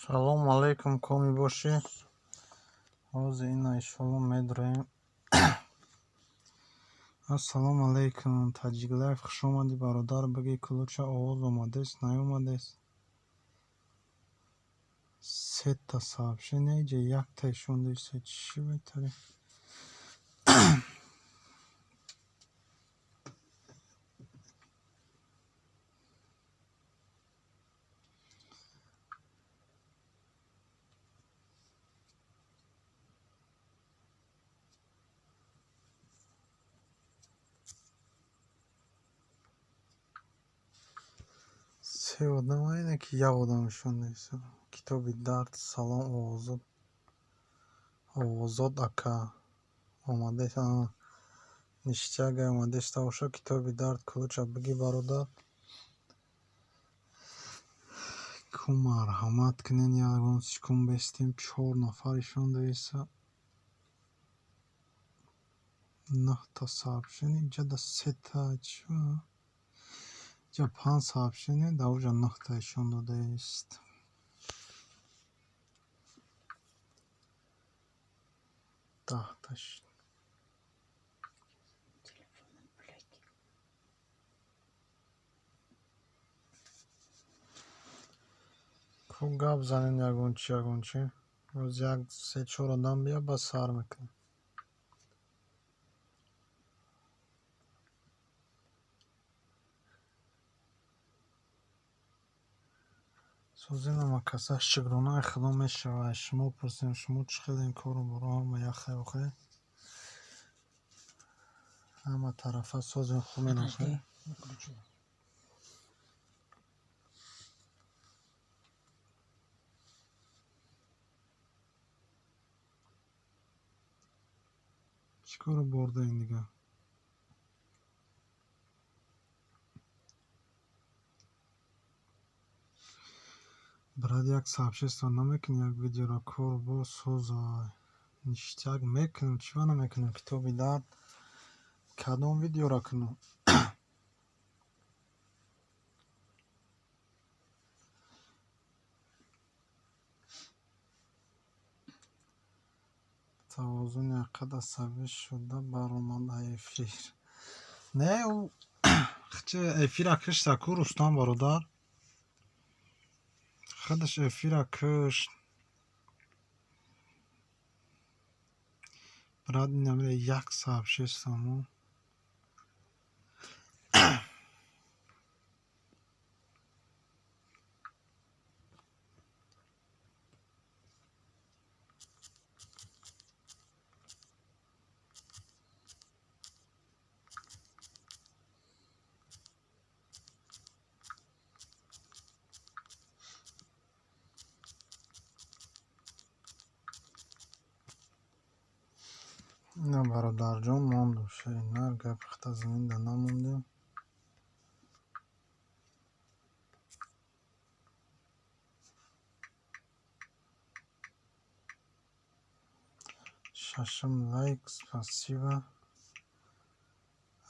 Салому алайкум, коми бошӣ. Ҳозир ина иншоалло медроем. Ассалому алайкум, Таҷик Лайф, хуш омадӣ, бародар. Бигӣ, кулуча овоз омадест, наёмадест? Сета сообщение, иҷа якта ишон дисте. Чӣ метари? Се одам айне ки як одам ишон нест. Китоби дард, салом, овозот, овозот ака. Омадест, ништяк омадеста боша. Китоби дард, кулуча бигӣ, бародар. Ку марҳамат кунен, ягон секунд бестем, чор нафар ишон доиста. Нӯҳта сообщение, иҷада сета чӣ? Иҷа панҷ сообщение, дар оҷа нӯҳта ишон додааст. Даҳта шуд. Ку гап занем ягон чи, ягон чи. Боз як се чор одам бия, баъд сар мекунем. Созинама каса шукронаи Худо мешавад. Шумо пурсем, шумо чӣ хелем, кору боро ҳама яхе охе? Ҳама тарафа созем, хубен охе? Подожди, выключу. Чӣ кору бор даин дигар? Брат, як сообщество намекунӣ, як видеоро кор бо созай. Ништяк мекунем, чӣ ва намекунем? Китоби дард. Кадом видеоро кунам? Тавозуни ақд асабӣ шуда баромад ай эфир. Не, ӯ хче эфира кишта ку, Рустам бародар. Худаш эфира кишт. Брат, инамира як сообщество мо. Ина бародарҷон мондум, шеринар гапи хата зинда намондем. Шашум лайк, спасибо.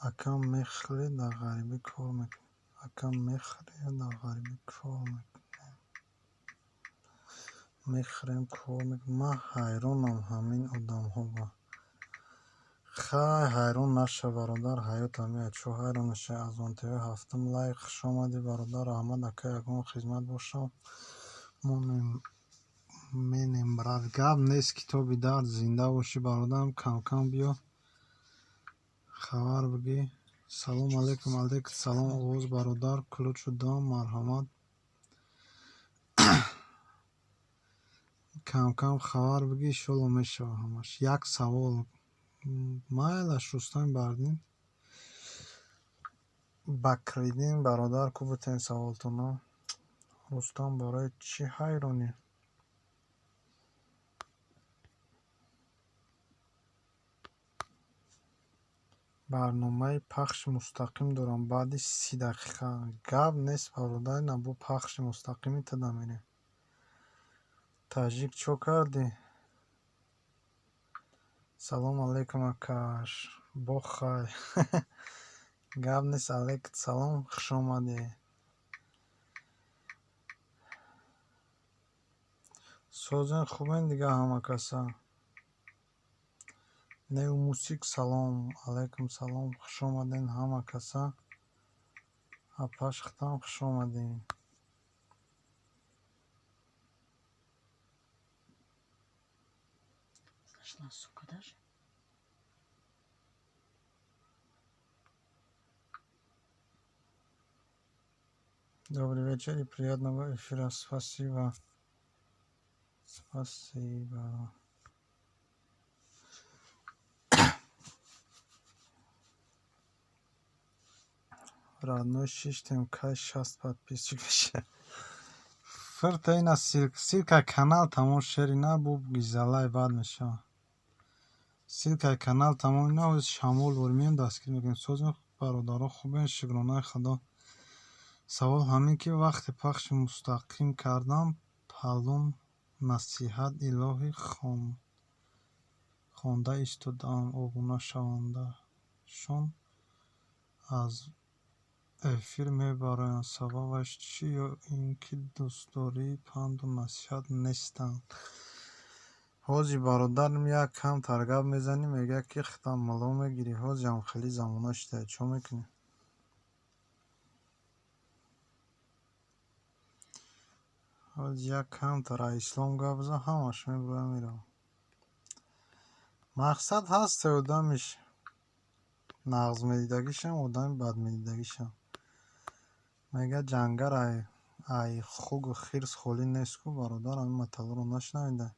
Акам мехӯрӣ, дар ғарибӣ кор мекунӣ. Акам мехӯрӣ, дар ғарибӣ кор мекунем. Мехӯрем, кор мекунем. Ман ҳайронам ҳамин одамҳо ба. Хай, ҳайрон наша, бародар, ҳаёт ҳамеа. Чо ҳайрон наша? Аз он ТВ ҳафтум лайк, хуш омадӣ, бародар. Раҳмат, ака, ягон хизмат бошам. Мо менем, брат. Гап нест, китоби дард, зинда бошӣ, бародарам. Кам-кам биё. Хабар бигӣ. Салом алейкум, алейкум салом, овоз бародар, кулучу дом, марҳамат. Кам-кам хабар бигӣ, иншолло мешава ҳамаш. Як савол. Майлаш, Рустам Бардин. Бакриддин бародар, ку бутен саволтонро. Рустам, барои чӣ ҳайронӣ? Барномаи пахши мустақим дорам баъди 30 дақиқа. Гап нест, бародар, ина бо пахши мустақими тада мерем. Таҷик чо кардӣ? Салом алейкум, акаш. Бохай. Гап нест, алейкум салом, хуш омадӣ. Созен хубен дига ҳама каса. Неу мусик салом алайкум салом хуш омаден ҳама каса. Апаш хитам хуш омадем. Зашла, сука, даже. Добрый вечер и приятного эфира. Спасибо. Спасибо. Родной шиштем кай 60 подписчик меша. Фирта ина ссылка канал тамом шери набуб гизалай бад мешава. Ссылкаи канал тамом ина шамол вормием дастгир мекунем. Созем бародаро хубен шукронаи худо. Савол ҳамин ки вақте пахши мустақим кардам палун насиҳат илоҳӣ хонда истодаам обунашавандашон аз эфир мебароянд. Сабабаш чӣ ё ин ки дӯстдории панду насиҳат нестанд? Ҳози бародарам як камтар гап мезанӣ, мегӯяд ки хитам мулло мегирӣ. Ҳозиам хеле замона шуда, чо мекунӣ? Ҳози як камтар аз ислом гап зан, ҳамаш мебарояд меравад. Мақсад ҳаст одамиш нағз медидагишам, одами бад медидагишам. Мегӯяд ҷангар ай хугу хирс холӣ нест ку бародар, ҳамин маталоро нашунавида.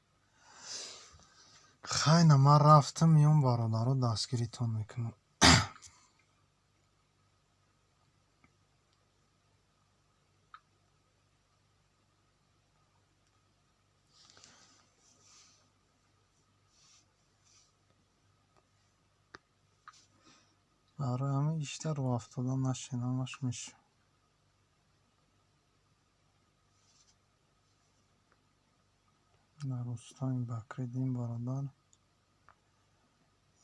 Хайна ман рафтам миён бародаро дастгиритон мекунам. Барои ҳамин ишта рӯ афтода нашин, ҳамаш мешавад. Дар Рустами Бакриддин бародар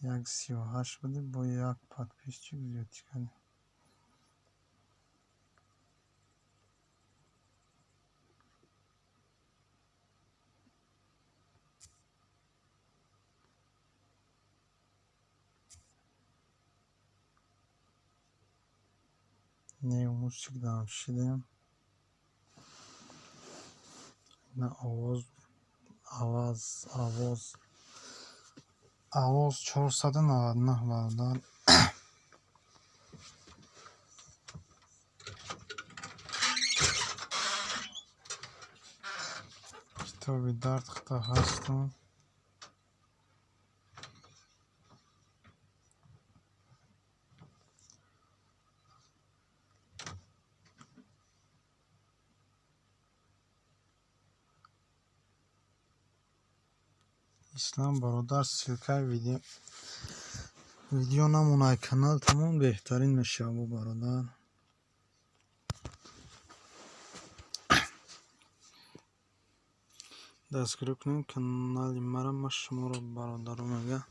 1,38 будем, бо як подписчик зиёдтӣ кардем. Неу мусик дам шидем. На овоз аваз овоз овоз 499 бародар. Китоби дард хита ҳастам. Ислам бародар ссылкаи видео намонаи канал тамом беҳтарин мешавад бародар. Дастгирӣ кунем канали мара, ман шуморо бародаро мегӯям.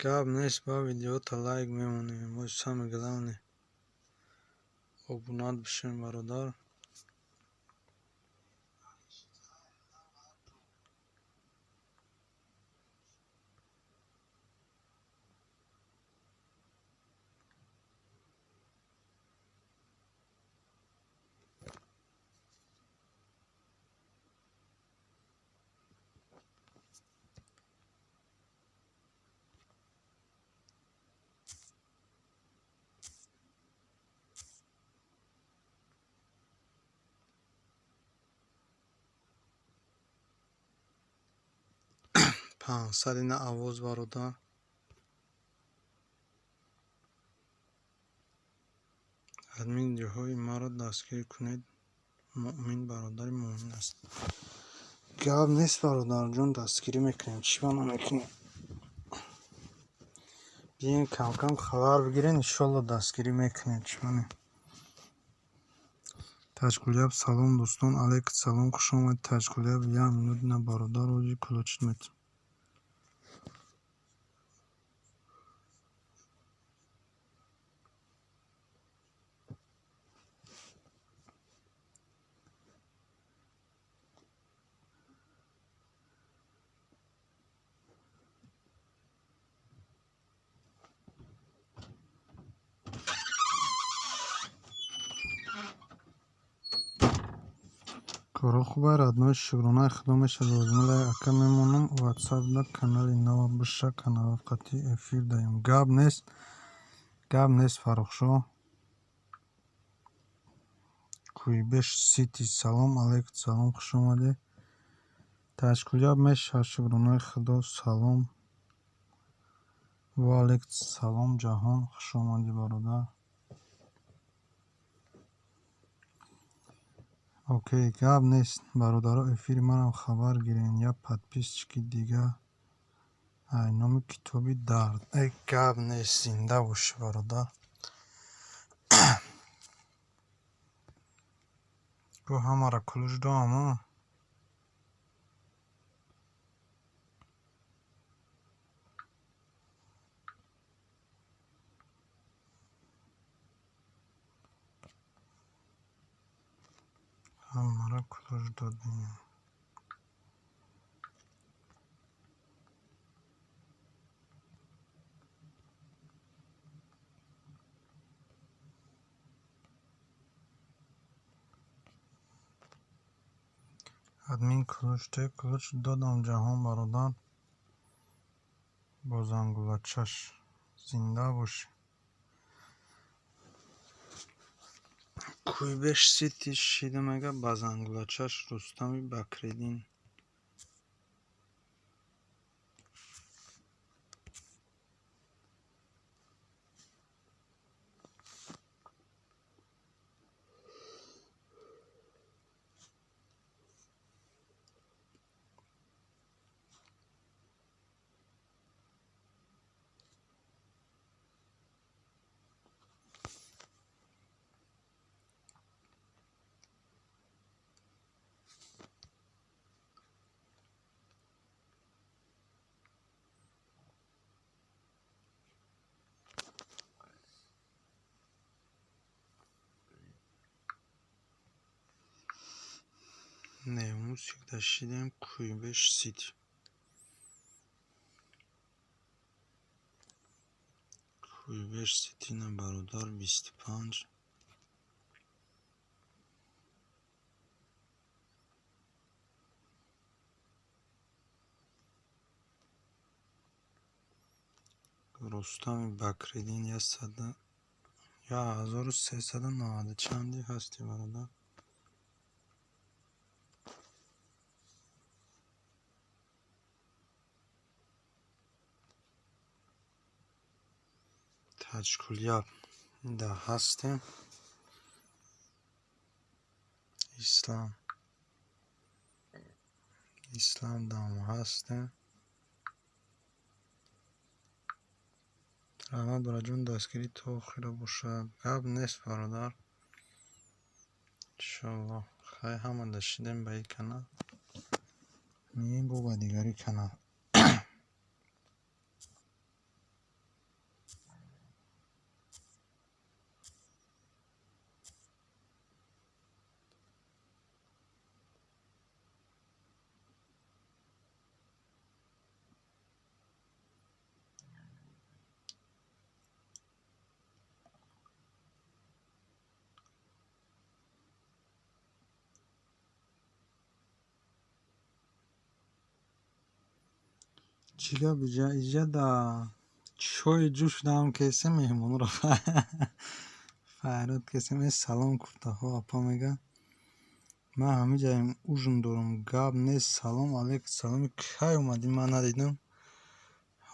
Гап нест, ба видеота лайк мемонем. Мо самое главное обунат бишем бародар. 500 ина овоз бародар. Админ видеоҳои маро дастгир кунед. Муъмин бародари муъмин аст. Гап нест бародарҷон, дастгирӣ мекунем. Чӣ ба намекунем? Биён кам-кам хабар бигирен, иншолло дастгирӣ мекунем. Чӣ ба не? Таҷкулияб салом дӯстон, алейк салом, хуш омадед. Таҷкулияб як минут на бародар, ози кулочит метам. Коро хубай родной, шукронаи худо мешавад. Лозималай ака мемонам ватсапда канали нава биша канала қати эфир даем. Гап нест, гап нест Фаррухшо. Куйбеш Сити салом алейк салом, хуш омадед. Таҷкулияб мешавад, шукронаи худо, салом. Ва алейк салом ҷаҳон, хуш омадӣ бародар. Окей, гап нест бародаро, эфири манам хабар гирен. Я подписчики дига ай номи китоби дард. Эй гап нест, зинда бошӣ бародар. Гӯ ҳамаро кулуш доам, а? Ҳамаро кулуш додем. Админ кулуш те кулуш додам ҷаҳон бародар. Бо зангулачаш зинда бошӣ. Куйбеш Сити шида мега ба зангулачаш Рустами Бакриддин. Не, мусик дашидем Куйбеш Сити. Куйбеш Сити на бародар 25. Рустами Бакриддин 1390 чанди ҳасти бародар. Таҷкулияб да ҳастем. Ислам Ислам дам ҳастем. Раҳмат бараҷон, дастгирӣ то охира бошад. Гап нест бародар. Иншоаллоҳ хай ҳама дашидем ба ин канал. Меем бо ба дигари канал. Чӣ гап иҷа? Иҷа да чойи ҷӯш дам кесем, меҳмонро файрод кесем. Э салом куртаҳо апа мега. Ман ҳамиҷаем ужин дорам. Гап нест, салом алейк салом. Кай омадӣ ман надидам.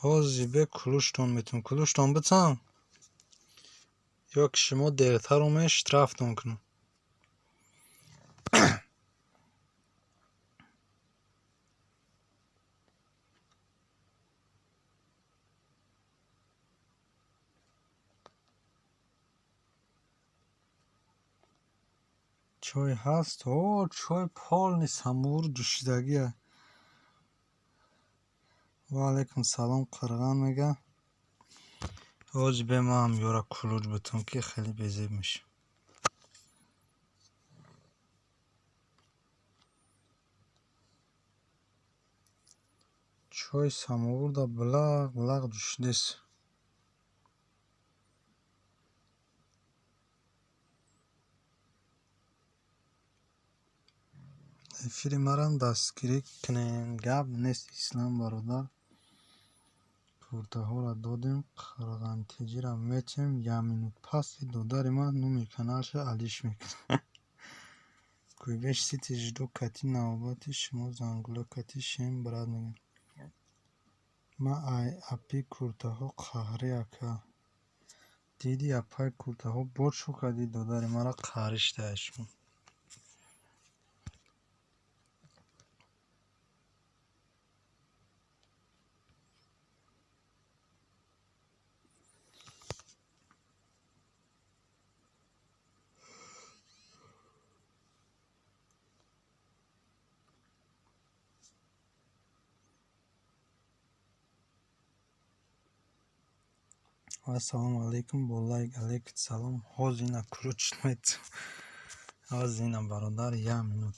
Ҳози бе кулуштон метавон. Кулуштон битам? Ё ки шумо дертар омед штрафтон кунам. Чой ҳаст? О, чой полный самовар ҷӯшидагия. Ва алайкум салом, Қирған мега. Ҳози бе ман ёра кулуҷ бутам, ки хеле безеб мешавам. Чой самоварда булақ булақ ҷӯшидест. Эфири марам дастгирӣ кунем. Гап нест, Ислам бародар. Куртаҳоро додем, қирғантиҷиро мечем, як минут паси додари ман номи каналша алиш мекунад. Кӯйбеш сити ждо кати навбати шумо зангула кати шем брат мегӯям. Ман ай апи куртаҳо қаҳрӣ ака. Диди апай куртаҳо бо чӯ кардӣ додари мара қаҳрӣ шуда шумо. Ассалому алайкум, бо лайк алейкум салом. Ҳозир ина кулуч метам. Ҳозир ина бародар, як минут.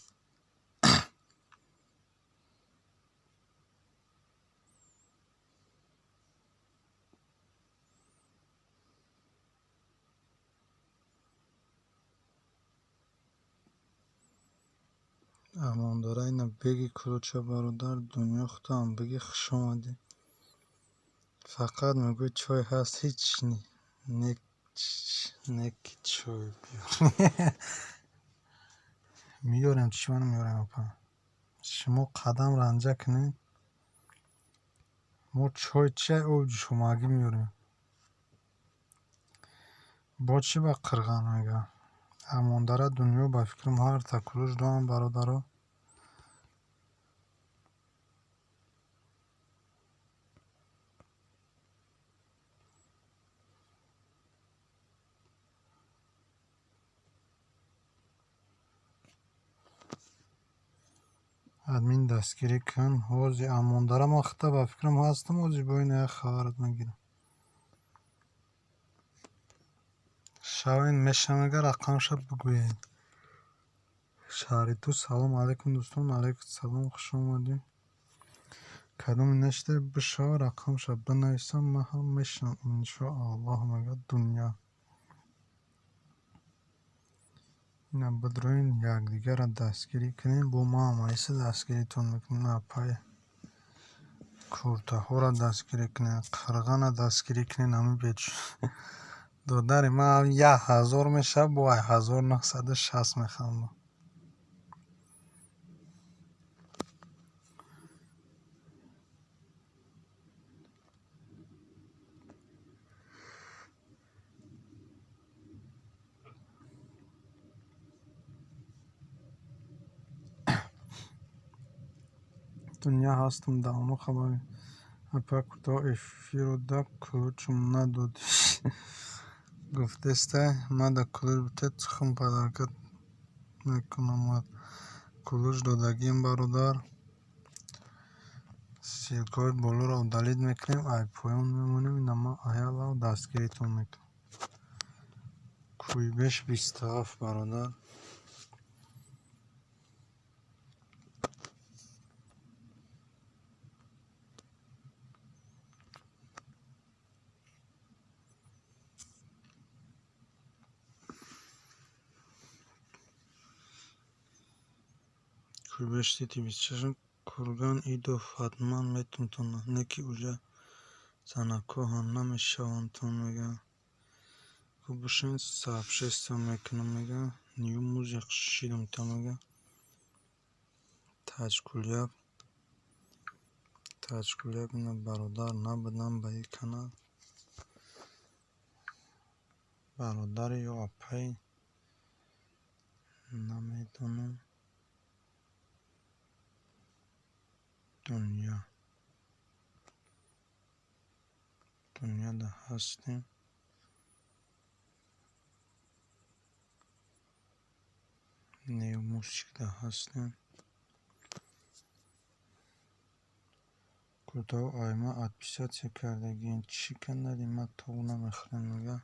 Амондора ина беги кулуча бародар, дунё худам беги хуш омадӣ. Фақат мегӯй чой ҳаст, ҳеҷ неки чой биёр. Меёрем, чӣ ман меёрем апа. Шумо қадам ранҷа кунед. Мо чой чай об ҷӯшомагӣ меёрем. Бо чӣ ба Қирған мега? Амондара дунё ба фикрам ҳарта кулуч дорам бародаро. Админ дастгирӣ кун. Ҳозир Амондара ман хита ба фикрам ҳастам, ҳозир бо ин як хабарат мегирам. Шавен мешавем ага рақамша бигӯед. Шаҳри ту салом алайкум дӯстон, алайкум салом, хуш омадӣ. Кадоме нашида бишава рақамша бинависам, ман ҳам мешавам иншоаллоҳ мега дунё. Ина бидроин якдигарро дастгирӣ кунем, бо ман ҳам дастгиритон мекунем. Апай куртаҳоро дастгирӣ кунем, қирғана дастгирӣ кунем. Ҳамин беч додари ман 1000 мешавад, бо 1960 мехоҳам. Дунё ҳастам, давно хабар. Апа куртаҳо эфиру да кулучум надодӣ. Гуфтеста ман да кулуч бите тухм падарка мекунам. Кулуч додагием бародар. Ссилкаҳои болоро удалить мекунем, ай поён мемонем. Ина ман аялав дастгиритон мекунам. Кӯйбеш 27 бародар. Кӯйбеш сити 26 Курган идов ҳатман метумтон, не ки уже занакҳо намешавандтон мега. Хуб бошед, сообщество мекунам мега. Ню музик шидумта мега. Таҷкуляб. Таҷкуляб ина бародар набудам ба ин канал. Бародари ё апай намедонам. Дунё. Дунёда ҳастем. Неомусикда ҳастем. Куртаҳо айма отписаться кардагиен. Чӣ канали ма тог намехӯрем мега.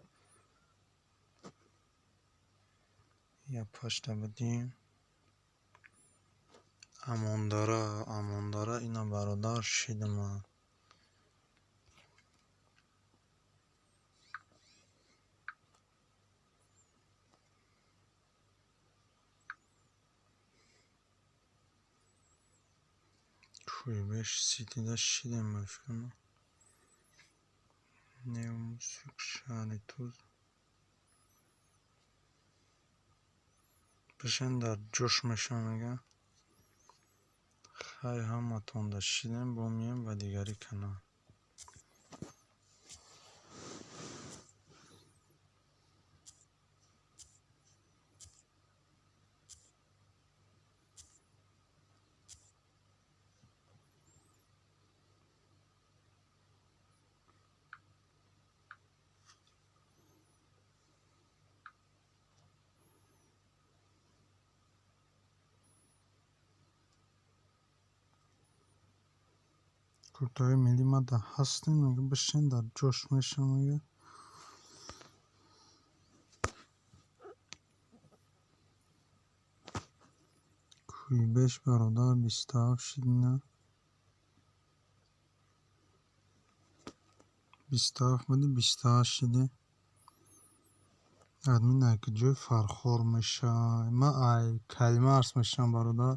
Я пашта будем. Амондара, Амондара ина бародар шидма. Кӯйбеш ситида шидем башкана. Неомусик шаҳри Туз. Бишен дар ҷӯш мешавам мега. Хай ҳаматонда шидем, бо мием ба дигари канал. Куртаҳои миллӣ мада ҳастем, мега бишен дар ҷош мешавам мега. Кӯйбеш бародар 27 шидина. 27 буди, 28 шиди. Админ ай куҷои Фархор мешавад? Ман ай Калимарс мешавам бародар.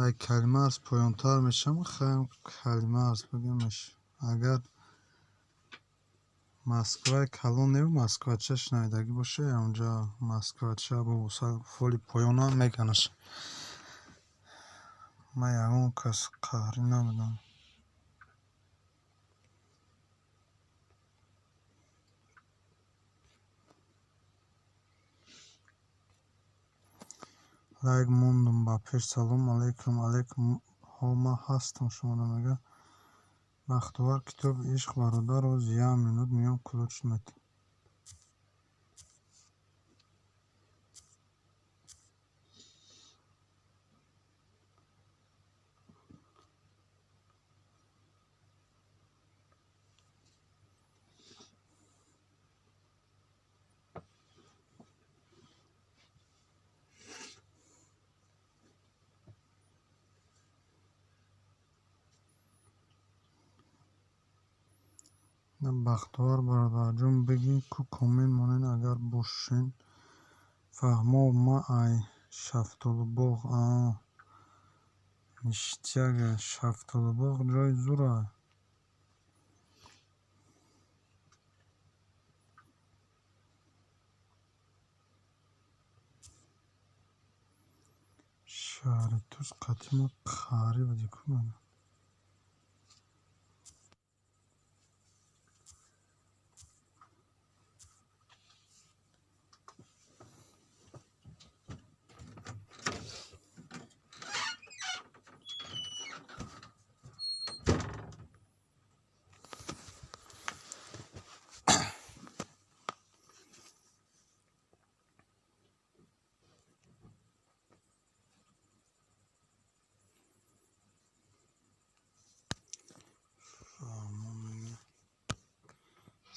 Ай Калимарс поёнтар мешавам, хаем Калимарс бигӯмеш. Агар Москваи калон неву Москвача шунавидагӣ боша, онҷа Москвача бо фоли поёнам меганаш. Ман ягон кас қаҳрӣ набудам. Лайк мондум ба пеш. Салом алейкум. Алейкум ҳо ман ҳастам шуморо мега. Бахтовар китоби ишқ бародар оз як минут миём ключ мет. Бахтовар бародарҷон бигӣ ку коммент монед агар бошен. Фаҳмо ма ай Шафтолубоғ. А ништяга Шафтолубоғ ҷои зура. Шаҳри Туз қатъи ма қариб буди ку мега.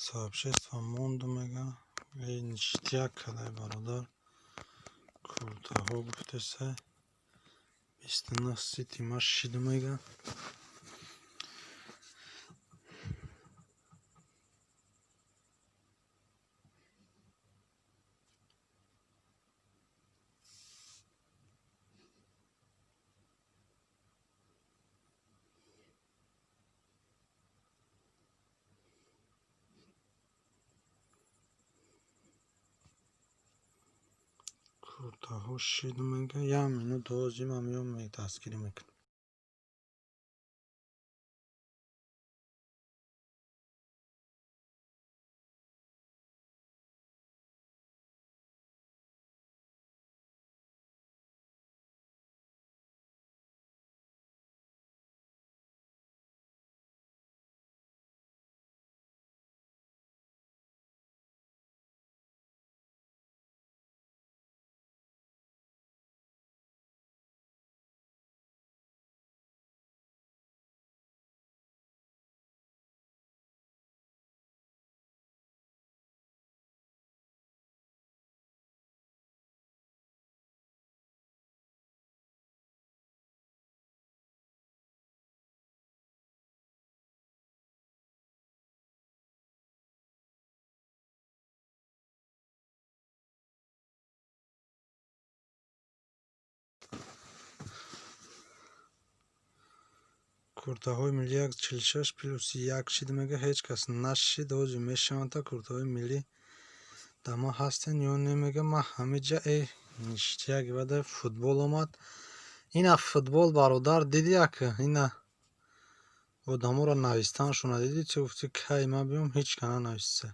Сообщество монду мега. Эй ништяк кадай бародар. Куртаҳо гуфтесай. 29 сити ма шиду мега. Куртаҳо шиду мега. Як минут ҳозир ман меом дастгирӣ мекунам. Куртаҳои миллӣ 1.46 плюс 1 шид мега, ҳеҷ кас нашид. Ҳозир мешаванд та куртаҳои миллӣ да ма ҳастен ё не мега. Ма ҳамиҷа ништяк бада футбол омад. Ина футбол бародар диди як ина одаморо навистанашона диди, чӣ гуфти кай ма биём, ҳеҷ ка нанависта.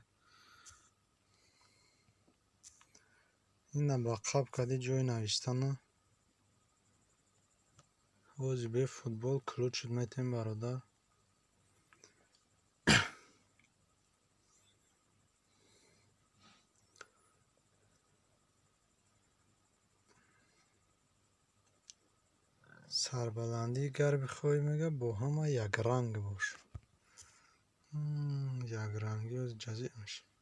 Ина ба қаб кади ҷои навистана. Ҳозир бе футбол ключ метем бародар. Сарбаландии гар бихоҳӣ мега, бо ҳама якранг бош. Якрангӣ ҷазир мешавад.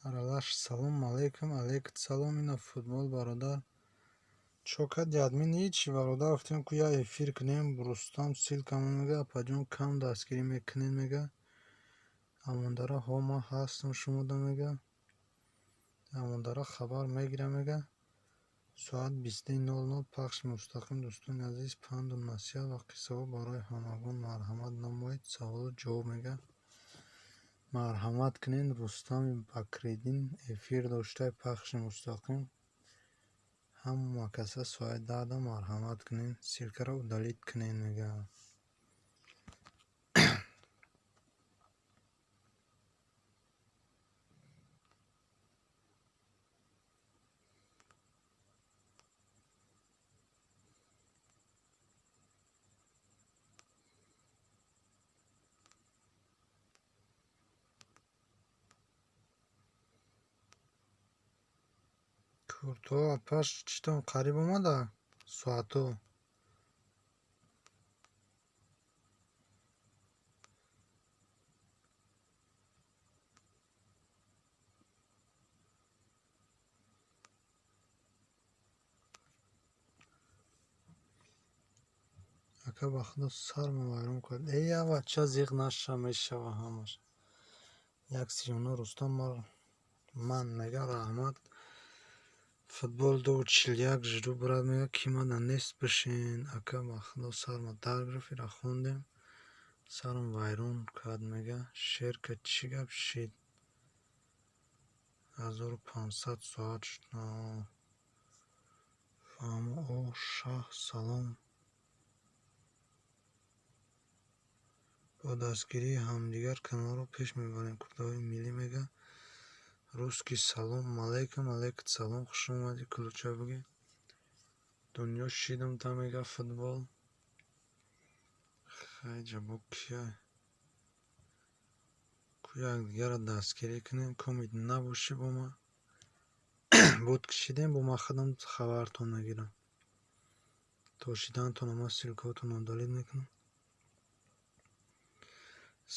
Аралаш салом алейкум, алейкум салом. Ина футбол бародар. Чо кади админ ҳичи бародар, гуфтем ку я эфир кунем. Рустам ссылкамон мега, апаҷон кам дастгирӣ мекунед мега. Амондара ҳо ман ҳастам шумода мега. Амондара хабар мегирам мега. Соат 22:00 пахши мустақим. Дӯстони азиз, панду насиҳат ва қиссаҳо барои ҳамагон марҳамат намоед. Саволу ҷавоб мега. Марҳамат кунед. Рустами Бакриддин эфир доштаи пахши мустақим. Ҳама каса соати 10 марҳамат кунед. Ссылкаро удалить кунед мега. Куртҳо апаш читон қариб омада соатҳо. Ака ба худо сарма вайрон кард. Эй авача зиқ наша мешава ҳамаш. Як сиёно Рустам ман мега раҳмат. Футбол 2.41 жду брат мега, ки мада нест бишин. Ака ба худо сарма дар гирифт, ира хондем. Сарам вайрон кард мега. Шерка чӣ гап шид? 1500 соат шуд. Фаҳмо о шаҳ салом. Бо дастгирии ҳамдигар каналро пеш мебарем. Куртаҳои миллӣ мега. Русский салом алейкум, алейкум салом, хуш омадӣ кулча бигӣ. Дунё шидам та мега футбол. Хайҷа бо кия? Ку якдигарро дастгирӣ кунем, комит набошӣ бо ма. Буд кишидем, бо ма худам хабартон мегирам. То шидантона ма ссылкаотонро удалить мекунам.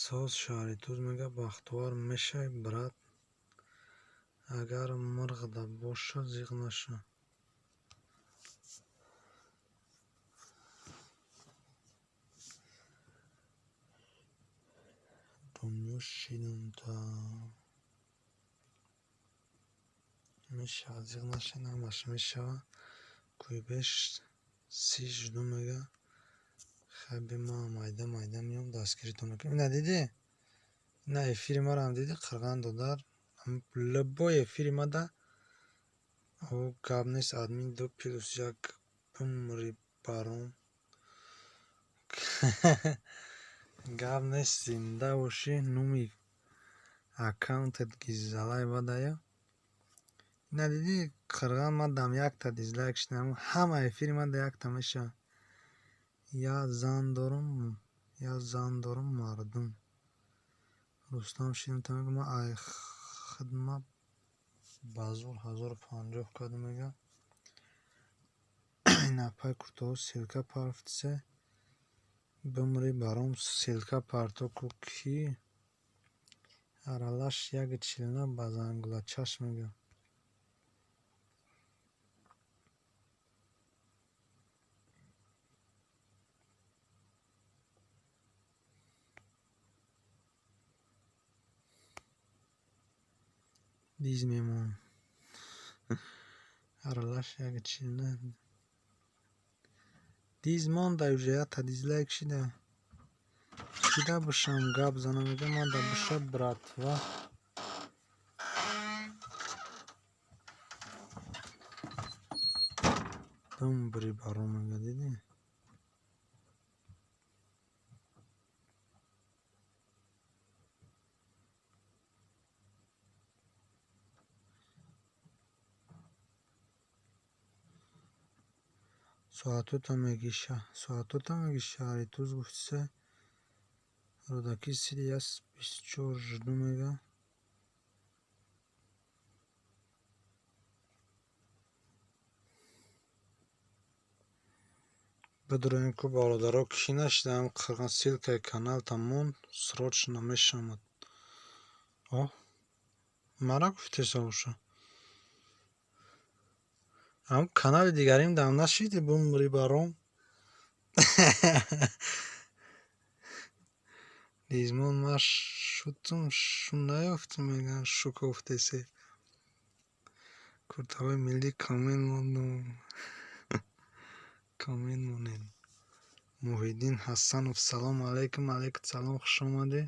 Соз шаҳри Туз мега, бахтовар мешавӣ брат. Агар мурғда бошад зиқ наша. Дунё шидам та мешавад, зиқ наша, ҳамаш мешавад. Кӯйбеш си жду мега. Хай би ма майда майда меём дастгиритон мекунам. Ина дидӣ? Ина эфири маро ҳам дидӣ? Қирған додар. Любой эфири мада о гап нест, админ 2 плюс 1 бумри баром. Гап нест, зинда бошӣ, нуми аккаунтат гизалай бадая. Ина дидӣ қирған мадам якта дизлайк шидам, ҳама эфири мада якта мешавад. Я зан дорум, я зан дорум мардум. Рустам шидам та мегӯ ма ай хидма ба зур 1050 кардам мега. Ин апай куртаҳо ссылка парфтисе. Бимри баром ссылка парто ку ки аралаш яги чилна ба зангулачаш мега. Диз мемон. Аралаш яги чилна. Диз монда уже ята дизлайк шида. Шида бошам гап занам мега манда боша братва. Бимбри баром мега дидӣ? Соатота мегиша. Соатота меги шаҳри Туз гуфтиса. Рӯдаки сиди яс 24 жду мега. Бидроем ку бародаро кӣ нашидаам қирған ссылкаи каналта монд срочно мешавад. О, мара гуфтеса боша. Ам канали дигарим дам нашиди бумри баром. Дизмон ма шутум шу наёфтум меган шу кофтесе. Куртаҳои миллӣ коммент мондум. Коммент монед. Муҳиддин Ҳасанов салом алейкум, алейкум салом, хуш омадӣ.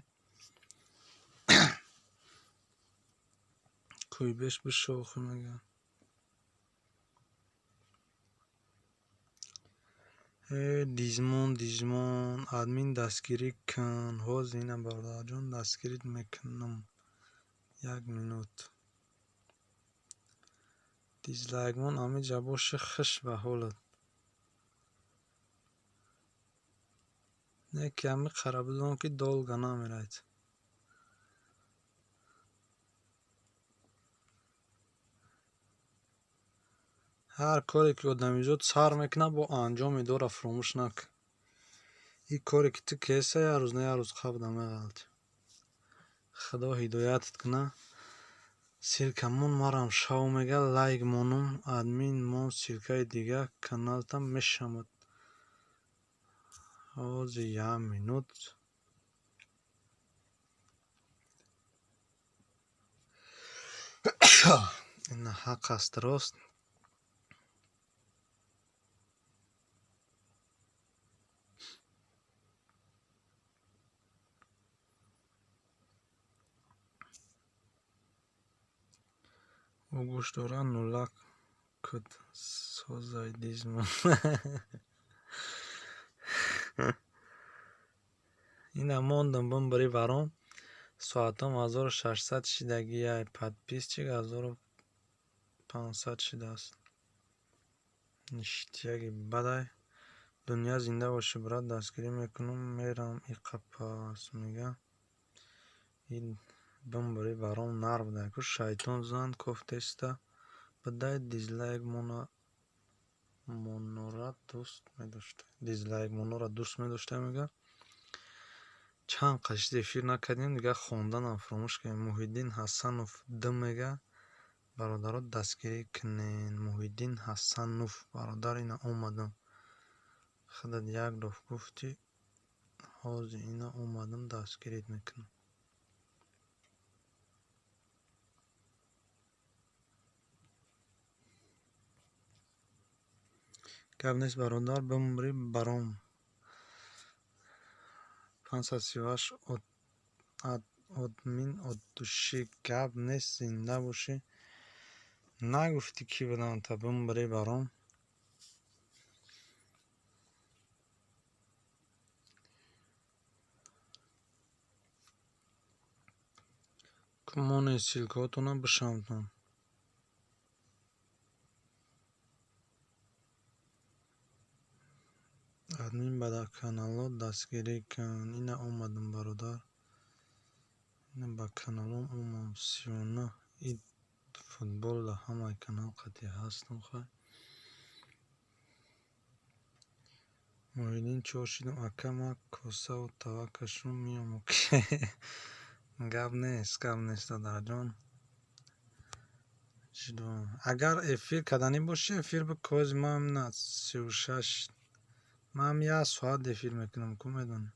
Кӯйбеш бишохӣ меган. Э, дизмон, дизмон, админ дастгирӣ кун. Ҳозир ина бародарҷон дастгирит мекунам. Як минут. Дизлайкмон амиҷа боши хуш ба ҳолат. Не ки ами қара бидон ки долго намерайд. Ҳар коре ки одамизод сар мекунад бо анҷоми дора фуромӯш накун. Ин коре ки ту кеса як рӯз на як рӯз қабда меғалти. Худо ҳидоятат кунад. Ссылка мон марам шав мега лайк монум админ мон ссылкаи дига каналта мешавад. Ҳозир як минут. Ина ҳақ аст рост. Ӯ гӯш дора нулак куд созай дизмон. Ина мондум бимбри баром. Соатом 1600 шидагиай, подписчик 1500 шидааст. Ништяги бадай. Дунё зинда бошӣ брат, дастгирӣ мекунам, мерам иқапас мега. Ин бимбри баром нар будай ку шайтон зан кофтеста бидай дизлайк мона монора дӯст медошта. Дизлайк монора дӯст медошта мега. Чанд қашид эфир накардем, дигар хонданам фуромӯш кардем. Муҳиддин Ҳасанов д мега. Бародаро дастгирӣ кунен. Муҳиддин Ҳасанов бародар ина омадам. Худат як доф гуфтӣ, ҳозир ина омадам дастгирит мекунам. Гап нест бародар, бимри баром. 538 админ от души. Гап нест, зинда бошӣ. Нагуфтӣ кӣ будам та бимри баром. Ку монед ссылкаҳотона бишавтон. Админ ба каналҳо дастгирӣ кун. Ина омадам бародар. Ина ба каналом омадам. 39 ид футбол дар ҳамаи канал қатъи ҳастам хай. Муҳиддин чор шидам, ака ма косаву тава кашум миём. Гап нест, гап нест, додарҷон. Агар эфир карданӣ бошӣ, эфир бикози ман на 36. Ман як соат эфир мекунам, ку медонӣ.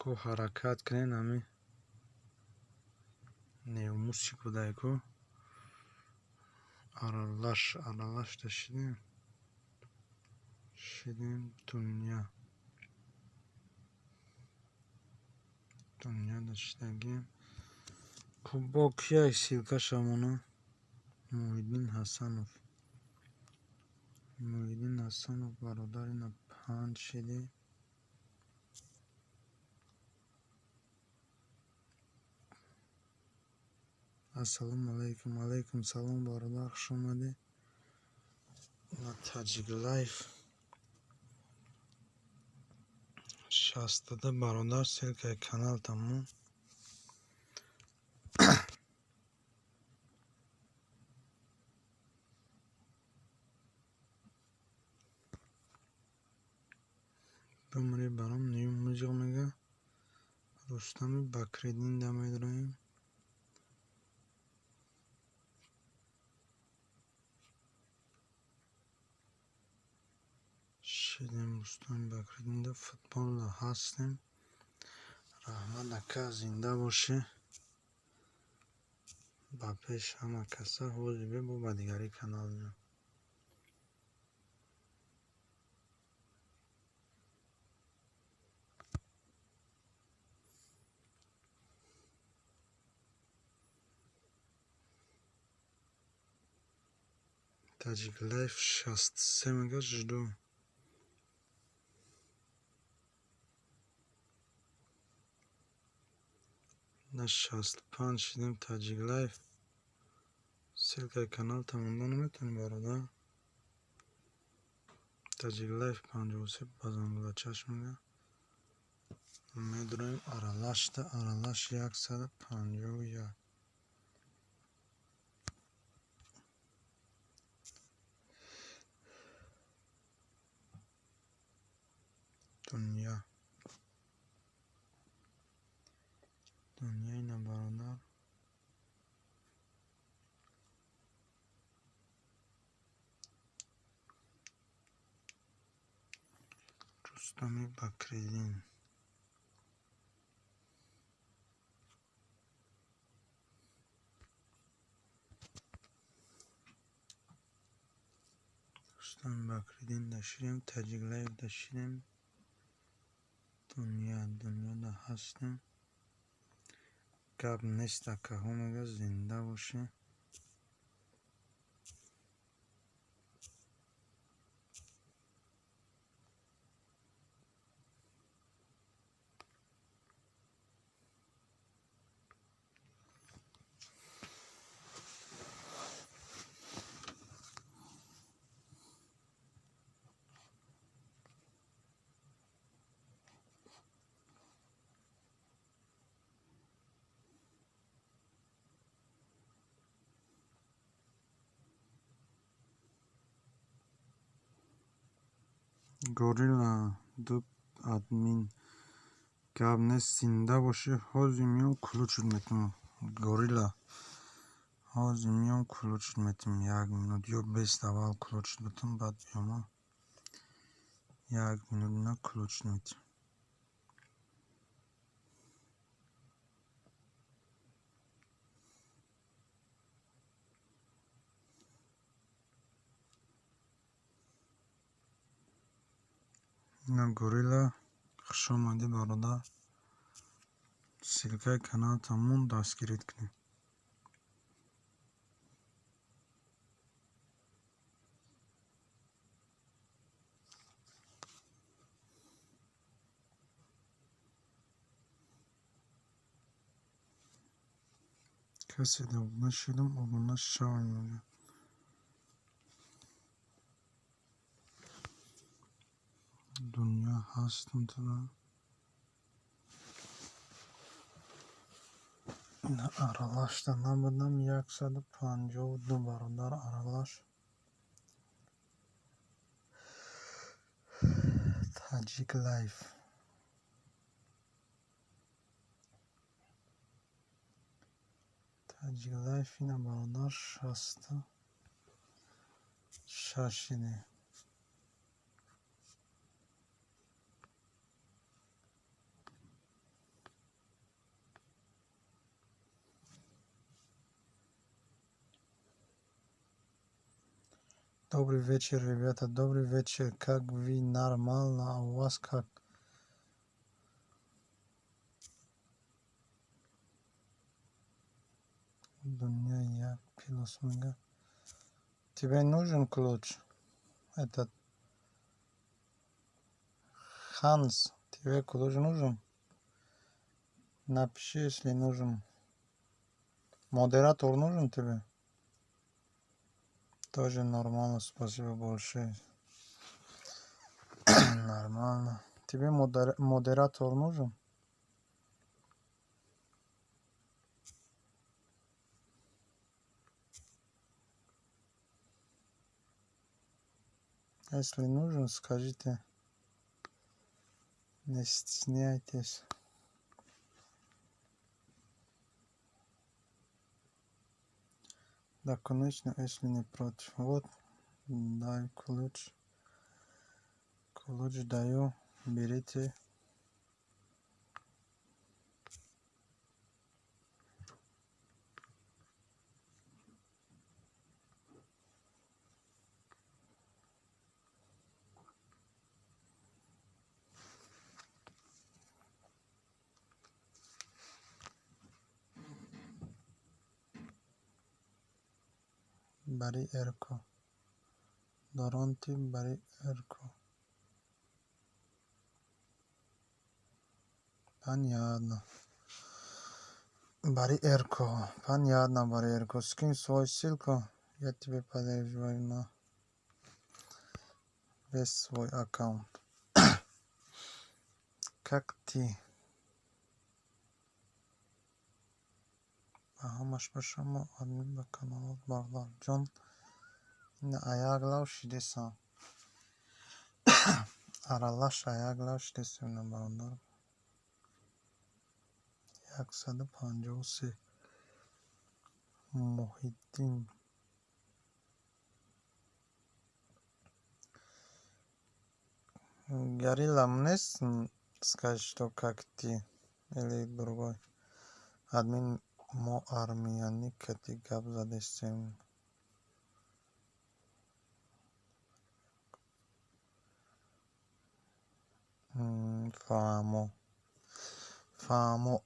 Ку ҳаракат кунен ҳами неомусик будай ку. Аралаш, аралашда шидем. Шидем дунё. Дунёда шидагем. Ку бо кия ссылкаша мона? Муҳиддин Ҳасанов. Муҳиддин Ҳасанов бародар ина панҷ шиди. Ассалому алайкум, алайкум салом бародар, хуш омадӣ. На Таҷик Лайф 62 бародар, ссылкаи канал тамом. Бумри баром ню музик мега. Рустами Бакриддин да медроем. Шидем Рустами Бакриддин да футболда ҳастем. Раҳмат ака, зинда бошӣ. Ба пеш ҳама каса ҳозир бебо ба дигари канал меом. Таҷик Лайф 63 мега жду. На 65 шидем Таҷик Лайф. Ссылкаи канал тамомда наметавонӣ бародар. Таҷик Лайф 53 ба зангулачаш мега. Медроем аралашда, аралаш 151. Дунё. Дунё ина бародар. Рустами Бакриддин. Рустами Бакриддин дашидем, Таҷик Лайф дашидем. Дунё, дунёда ҳастем. Гап нест акаҳо мега, зинда бошӣ. Горилла ду админ. Гап нест, зинда бошӣ. Ҳозир миём ключ метим. Горилла. Ҳозир миём ключ метим. Як минут ё бест аввал ключ битим, баъд биёма. Як минут на ключ метим. На Горилла, хуш омадӣ бародар. Ссылкаи канал тамом дастгирит кунед. Касе обуна шудам, обуна шавем мега. Дунё ҳастам туда. Аралашда набудам, 152 бародар аралаш. Таҷик лайф. Таҷик лайф ина бародар 66 иде. Добрый вечер, ребята, добрый вечер. Как вы? Нормально, а у вас как? Дуня, я плюс мега. Тебе нужен ключ? Этот Ханс, тебе ключ нужен? Напиши, если нужен. Модератор нужен тебе? Тоже нормально, спасибо большое. Нормально. Тебе модератор нужен? Если нужен, скажите. Не стесняйтесь. Да, конечно, если не против. Вот, дай ключ. Ключ даю, берите. Бари Эрко. Доронти Бари Эрко. Понятно. Бари Эрко. Понятно, Бари Эрко. Скинь свою ссылку, я тебе поддерживаю на весь свой аккаунт. Как ты? Ба ҳамаш ба шумо админ ба каналот бародарҷон. Ина аяк лав шидесам. Аралаш аяк лав шидесам ина бародар. 153. Муҳиддин. Горилла мне скажет, что как ты или другой админ. Мо армияни кати гап задестем. Фаҳмо. Фаҳмо.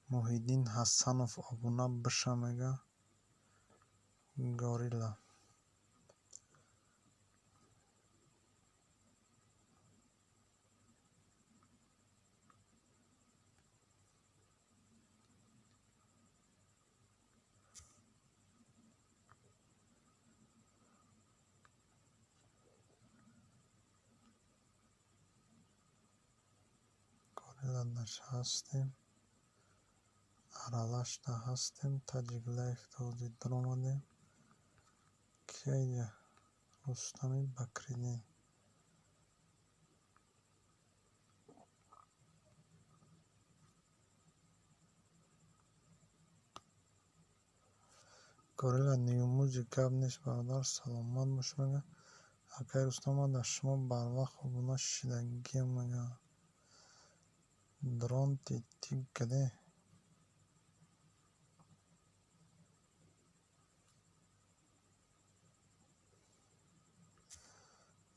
Муҳиддин Ҳасанов обуна биша мега. Горилла. Горилладаш ҳастем. Аралашда ҳастем. Таҷик лайф този даромадем. Кия Рустами Бакриддин. Горилла New Music гап нест бародар, саломат бош мега. Акай Рустам, ман дар шумо барвақт обуна шидагиам мега. Дронти ты где?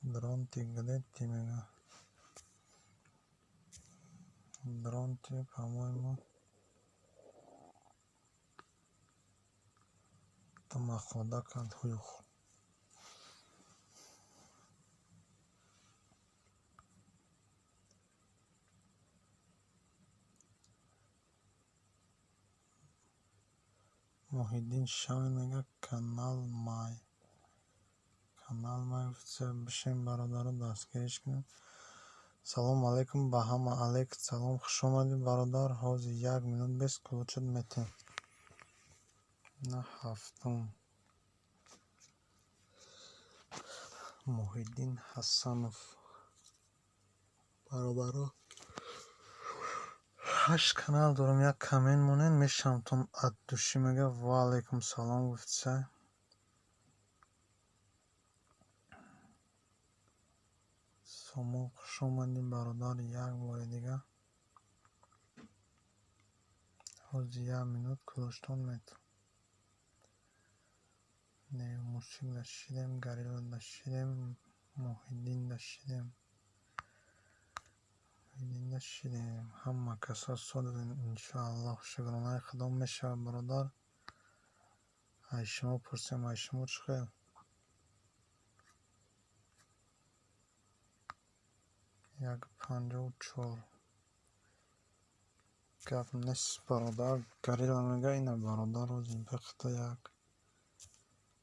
Дронти где ты мега? Дронти, по-моему, тамахода кард ҳуюх. Муҳиддин шавед мега канал май. Канал май гуфта бишем бародаро дастгириш кунем. Салом алейкум ба ҳама. Алейк салом, хушомадӣ бародар. Ҳозир як минут бес ключат метем. На ҳафтум. Муҳиддин Ҳасанов. Бародаро, ҳашт канал дорам, як коммент монед, мешавамтон от души мега. Ва алейкум салом гуфтисай. Сомон, хушомадӣ бародар, як бори дига. Ҳозир як минут ключтон метам. Не, мусик дашидем, горилла дашидем, Муҳиддин дашидем. Муҳиддин дашидем. Ҳама касо содадем, иншоаллоҳ. Шукронаи Худо мешавад, бародар. Ай шумо пурсем, ай шумо чӣ хел? 1.54. Гап нест, бародар. Горилла мега, ина бародар, ҳозир бихта як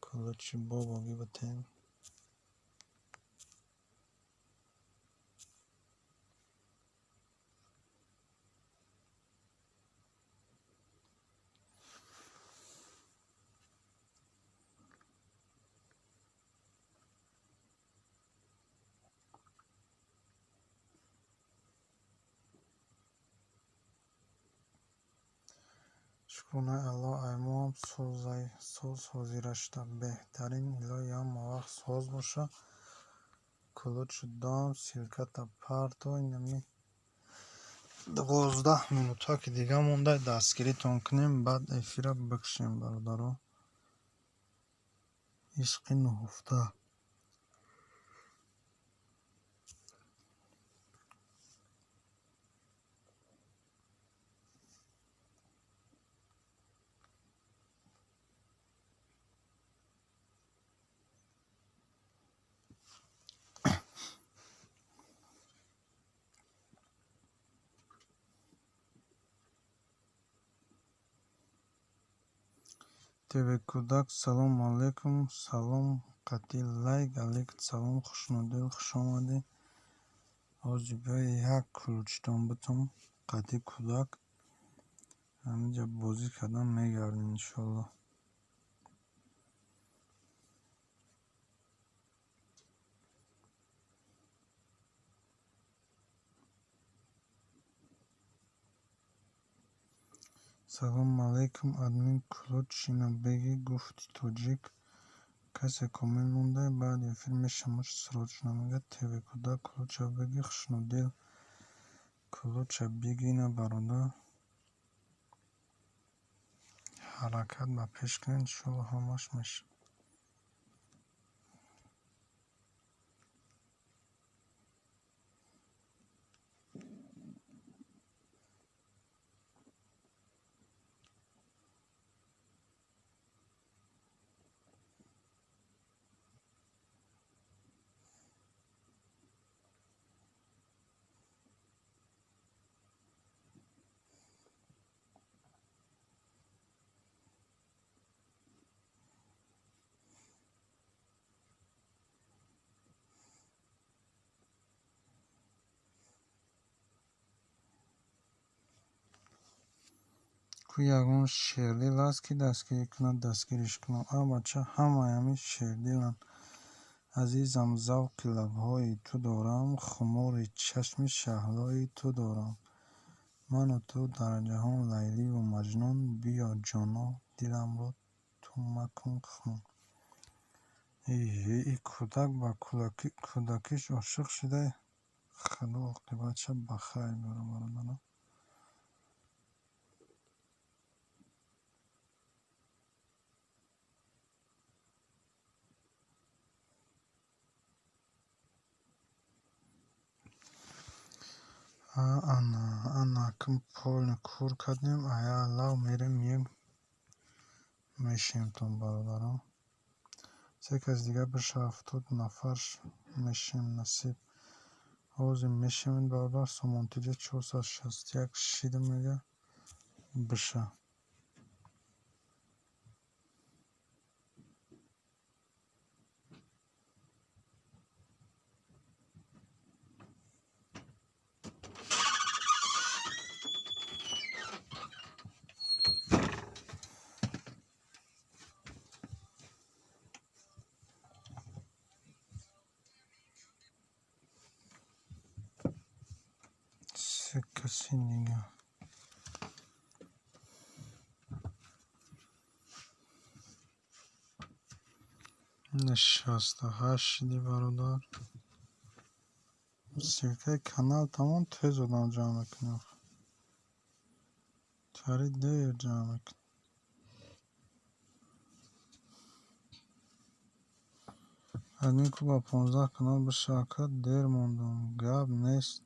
ключи бобогӣ битем. Шукронаи Аллоҳ, аймоам соз ҳозира шуда. Беҳтарин, илоҳи ҳама вақт соз боша. Ключ дом, ссылката парто, инами 12 минута ки дига монда, дастгиритон кунем, баъд эфира бикушем, бародаро. Ишқи нуҳуфта. ТВ Кӯдак, салом алейкум, салом қатъи лайк, алейк салом, хушнудил, хушомадӣ. Ҳозир биёй як ключтон битум қатъи кӯдак. Ҳаминҷа бозӣ кардан мегардем иншоаллоҳ. Салом алейкум, админ ключ ина беги гуфти тоҷик. Касе коммент монда, баъди эфир мешавам срочно мега. ТВ Кӯдак, ключа беги, хушнудил. Ключа беги ина бародар. Ҳаракат ба пеш кунед, иншоаллоҳ ҳамаш мешавад. Ку ягон шердил аст, ки дастгирӣ кунад, дастгириш кунам. А бача, ҳамаи ҳамин шердиланд. Азизам, завқи лабҳои ту дорам, хумори чашми шаҳлои ту дорам. Ману ту дар ҷаҳон Лайливу Маҷнун, биё ҷоно, диламро ту макун хун. И кӯдак ба кӯдакиш ошиқ шуда, Худо оқибатша ба хайр биёрад, бародарон. Ана, ана, ким полни кур кардем, ая лав мерем, мием, мешинемтон, бародарон. Се кас дига биша 70 нафар мешинем, насиб. Ҳозир мешинем, бародар, Сомонтиҷа 461 шида мега биша. Як каси дига. 68 шиди бародар. Ссылкаи канал тамом тез одам ҷамъ мекунад. Тари дер ҷамъ мекунад. Админ ку ба 15 канал бишака дер мондум. Гап нест.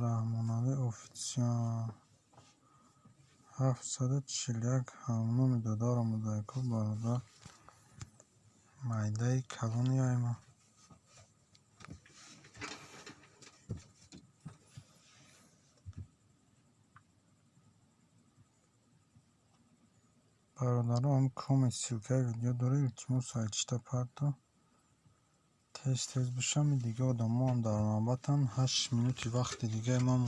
Раҳмоналӣ офитсиал 741 ҳамноми додарам будаку бародар. Майдаи калони айма. Бародаро, ҳам коммент ссылкаи видео доред, илтимос айчита парто. Тез тез бишам, дига одамоам дар навбатанд. 8 минути вақти дигаи ман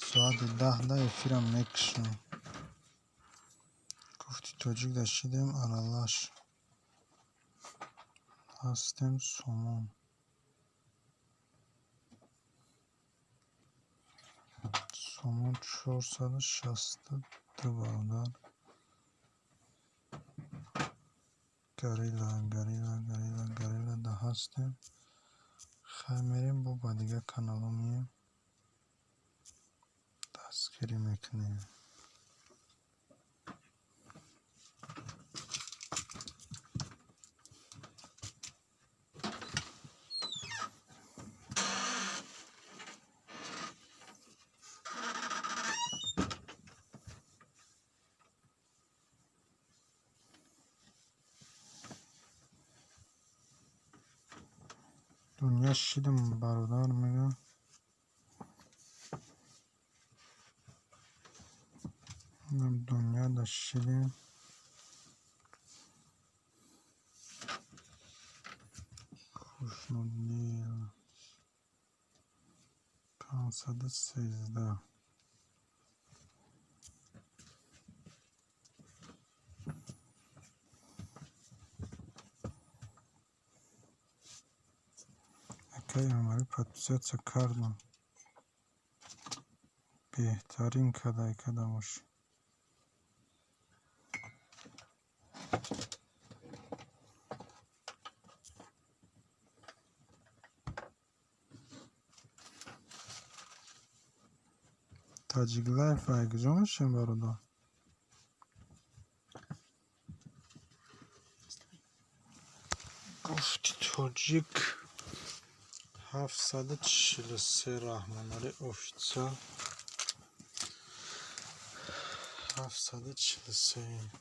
соати 10 эфирам мекушам. Гуфти тоҷик да шидем аралаш ҳастем сомон. Сомон 462 бародар. Горилла, горилла, горилла, горилла да ҳастем. Хай мерем бо ба дигар каналҳо меем. Дастгирӣ мекунем. Дунё шидам бародар мегӯям. Дунё да шидем. Хушнуддил 513. Акай Амалӣ подписаться кардам. Беҳтарин кадай када бошӣ. Таҷик лайф ай куҷо мешавем бародар? Гуфти тоҷик 743 Раҳмоналӣ офитсиал 743.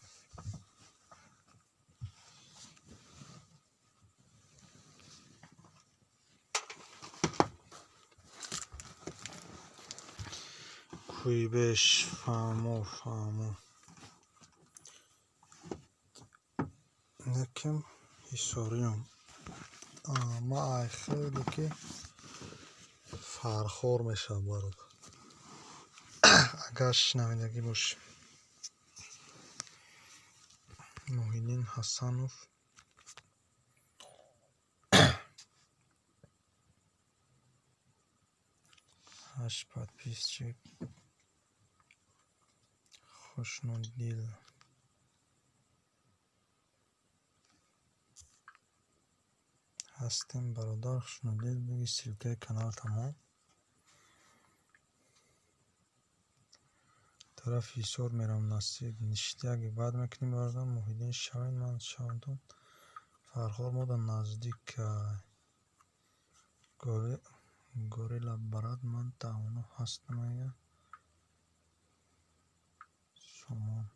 Куйбеш фаҳмо фаҳмо. Некем ҳисориём. Ма ай хеле ки фархор мешавам бародар. Агар шинавидагӣ бошӣ. Муҳиддин Ҳасанов 8 подписчик. Хушнуддил ҳастем бародар. Хушнуддил биги ссылкаи канал тамом. Тарафи ҳисор мерам насиб. Ништяги бад мекунем бародар. Муҳиддин шавед ман шавамтон. Фархор мода наздик. Горилла брат ман тавоно ҳастам ага. Сомон.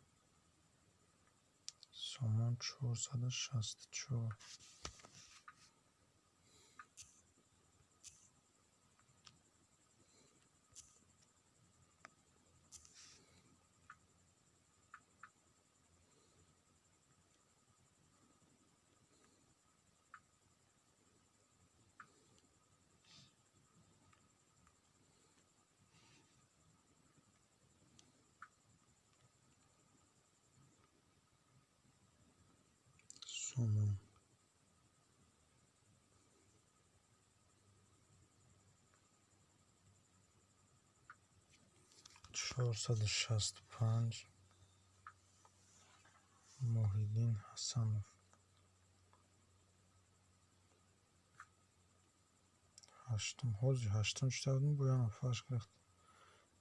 Сомон 464. Сомон. 465 Муҳиддин Ҳасанов. Ҳаштум, ҳозир ҳаштум шуда будем, бо як нафараш гирифт.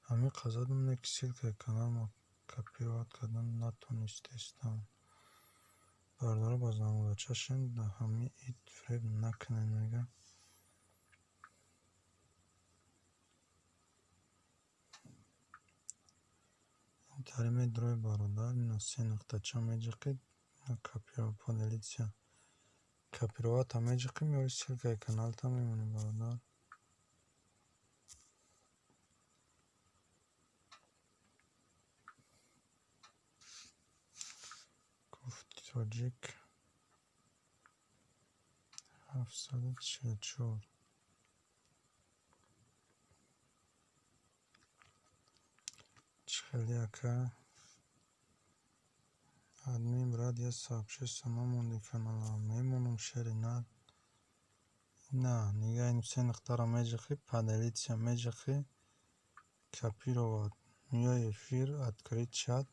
Ҳамин қазадам не ки ссылкаи каналма копировать кардан натонистестам. Бародаро ба зангулачашен да ҳамин ид фиреб накунед мега. Тари медрои бародар, ина се нуқтача меҷиқид, поделиться копировата меҷиқим ё ссылкаи каналта мемонем бародар. Гуфти тоҷик 744. Чӣ хеле ака? Админ брат я сообщество намонди канала. Мемонам шери нар. На, нигаҳ ин се нуқтаро меҷиқӣ, поделиться меҷиқӣ, копировать, миёи эфир, открыть чат.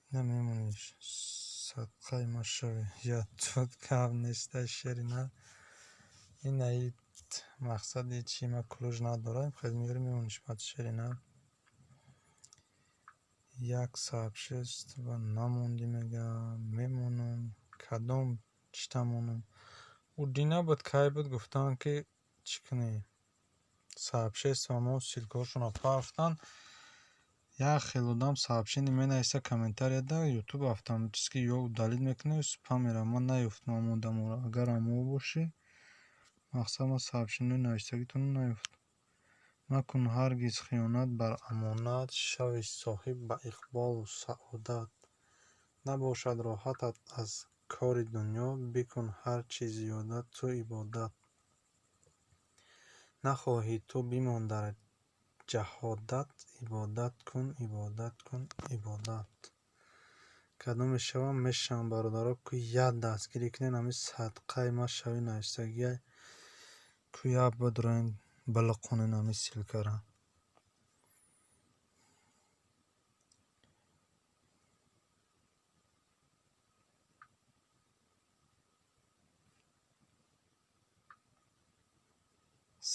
Ина мемониш. Садқаи ма шавӣ. Я тут гап нестай шери нар. Ина ит мақсади чи ма кулуш надорам, хел меёри мемониш баъд шери нар. Як сообщество намонди мега, мемонам, кадом чита монам. Ӯ дина буд, кай буд, гуфтанд ки чӣ кунӣ? Сообщество мо ссылкаҳошонро партофтанд. Як хел одам сообщение менависа комментарияда, ютуб автоматически ё удалить мекунад, ё спамера. Ман наёфтам ҳамон одаморо. Агар ҳамо бошӣ, мақсад ман сообщениҳои навиштагитонро наёфтам. Макун ҳаргиз хиёнат бар амонат, шави соҳиб ба иқболу саодат. Набошад роҳатат аз кори дунё, бикун ҳар чӣ зиёда ту ибодат. Нахоҳӣ ту бимон дар ҷаҳодат, ибодат кун, ибодат кун, ибодат. Кадом мешавам? Мешавам бародаро, ку як дастгирӣ кунед, ҳамин садқаи ма шави навиштагиай, ку як бидроен билиқонен ҳамин ссылкара.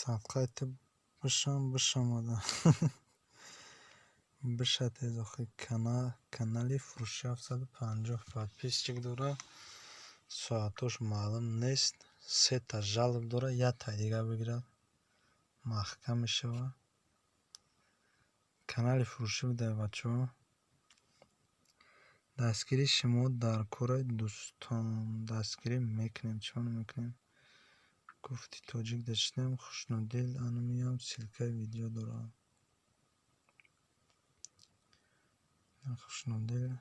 Садқаи ту бишам, бишамада. Биша тез охи канали фурӯши 750 подписчик дора. Соатош маълум нест. Сета жалоб дора, якта дига бигирад. Маҳкам мешавад. Канали фурӯшӣ будай бачаҳо. Дастгирии шумо дар кораи дӯстон. Дастгирӣ мекунем, чӣ мекунем? Гуфти тоҷик дачитем, хушнуддил анумиям ссылкаи видео дорад. Хушнуддил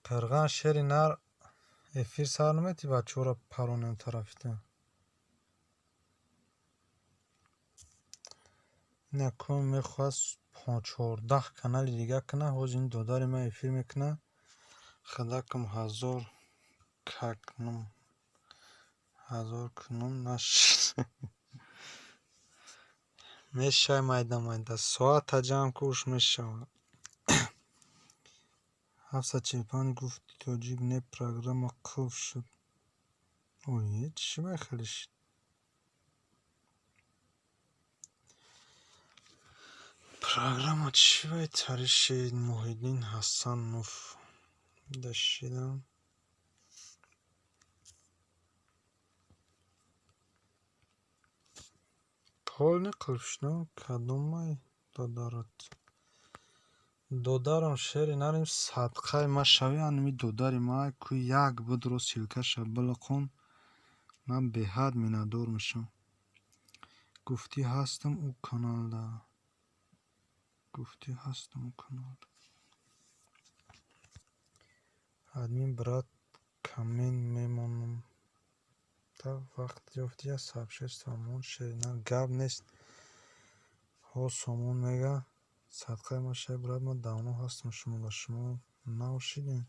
Қирған шери нар эфир сар наметӣ бачаҳоро паронем тарафита. Ина кун мехоҳад 14 канали дига кунад, ҳозир ин додари ман эфир мекунад. Хадакам ҳазор какнум ҳазор кунум нашид. Мешавад майда майда. Соата ҷамъ ку уш мешавад. 745 гуфти тоҷик не программа қулф шуд. Ой, чӣ бай хеле шид? Программа чӣ бай тари шид? Муҳиддин Ҳасанов дашидам. Полный қулф шуд. Кадомай додарат? Додарам шери нарим садқаи ма шавӣ, анами додари ма ку як будро ссылкаша билиқон, ман беҳад миннатдор мешавам. Гуфтӣ ҳастам ӯ каналда. Гуфтӣ ҳастам ӯ каналда. Админ брат коммент мемонам. Та вақт ёфти я сообщество мон шери нар гап нест. Ҳо сомон мега. Садқаи ма шави брат, ман давно ҳастам шумо ба шумо навшидем.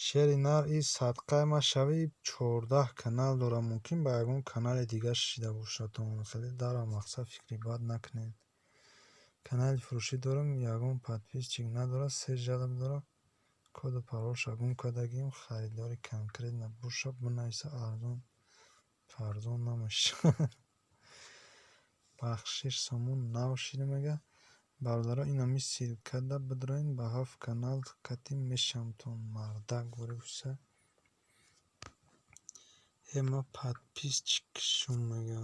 Шери нар и садқаи ма шави 14 канал дорам, мумкин ба ягон канали дига шида бошад. Хеле дара мақсад фикри бад накунед. Канали фурӯшӣ дорам, ягон подписчик надорад, се жалоб дорам. Коду паролша гум кардагим, харидори конкретно боша бинависа, арзон фарзон намешавад. Бахшиш сомон нав шида мега. Бародаро, инами ссылкада бидроен ба 7 канал кати мешамтон мардак гурӯҳса. Ма подписчикшум мега.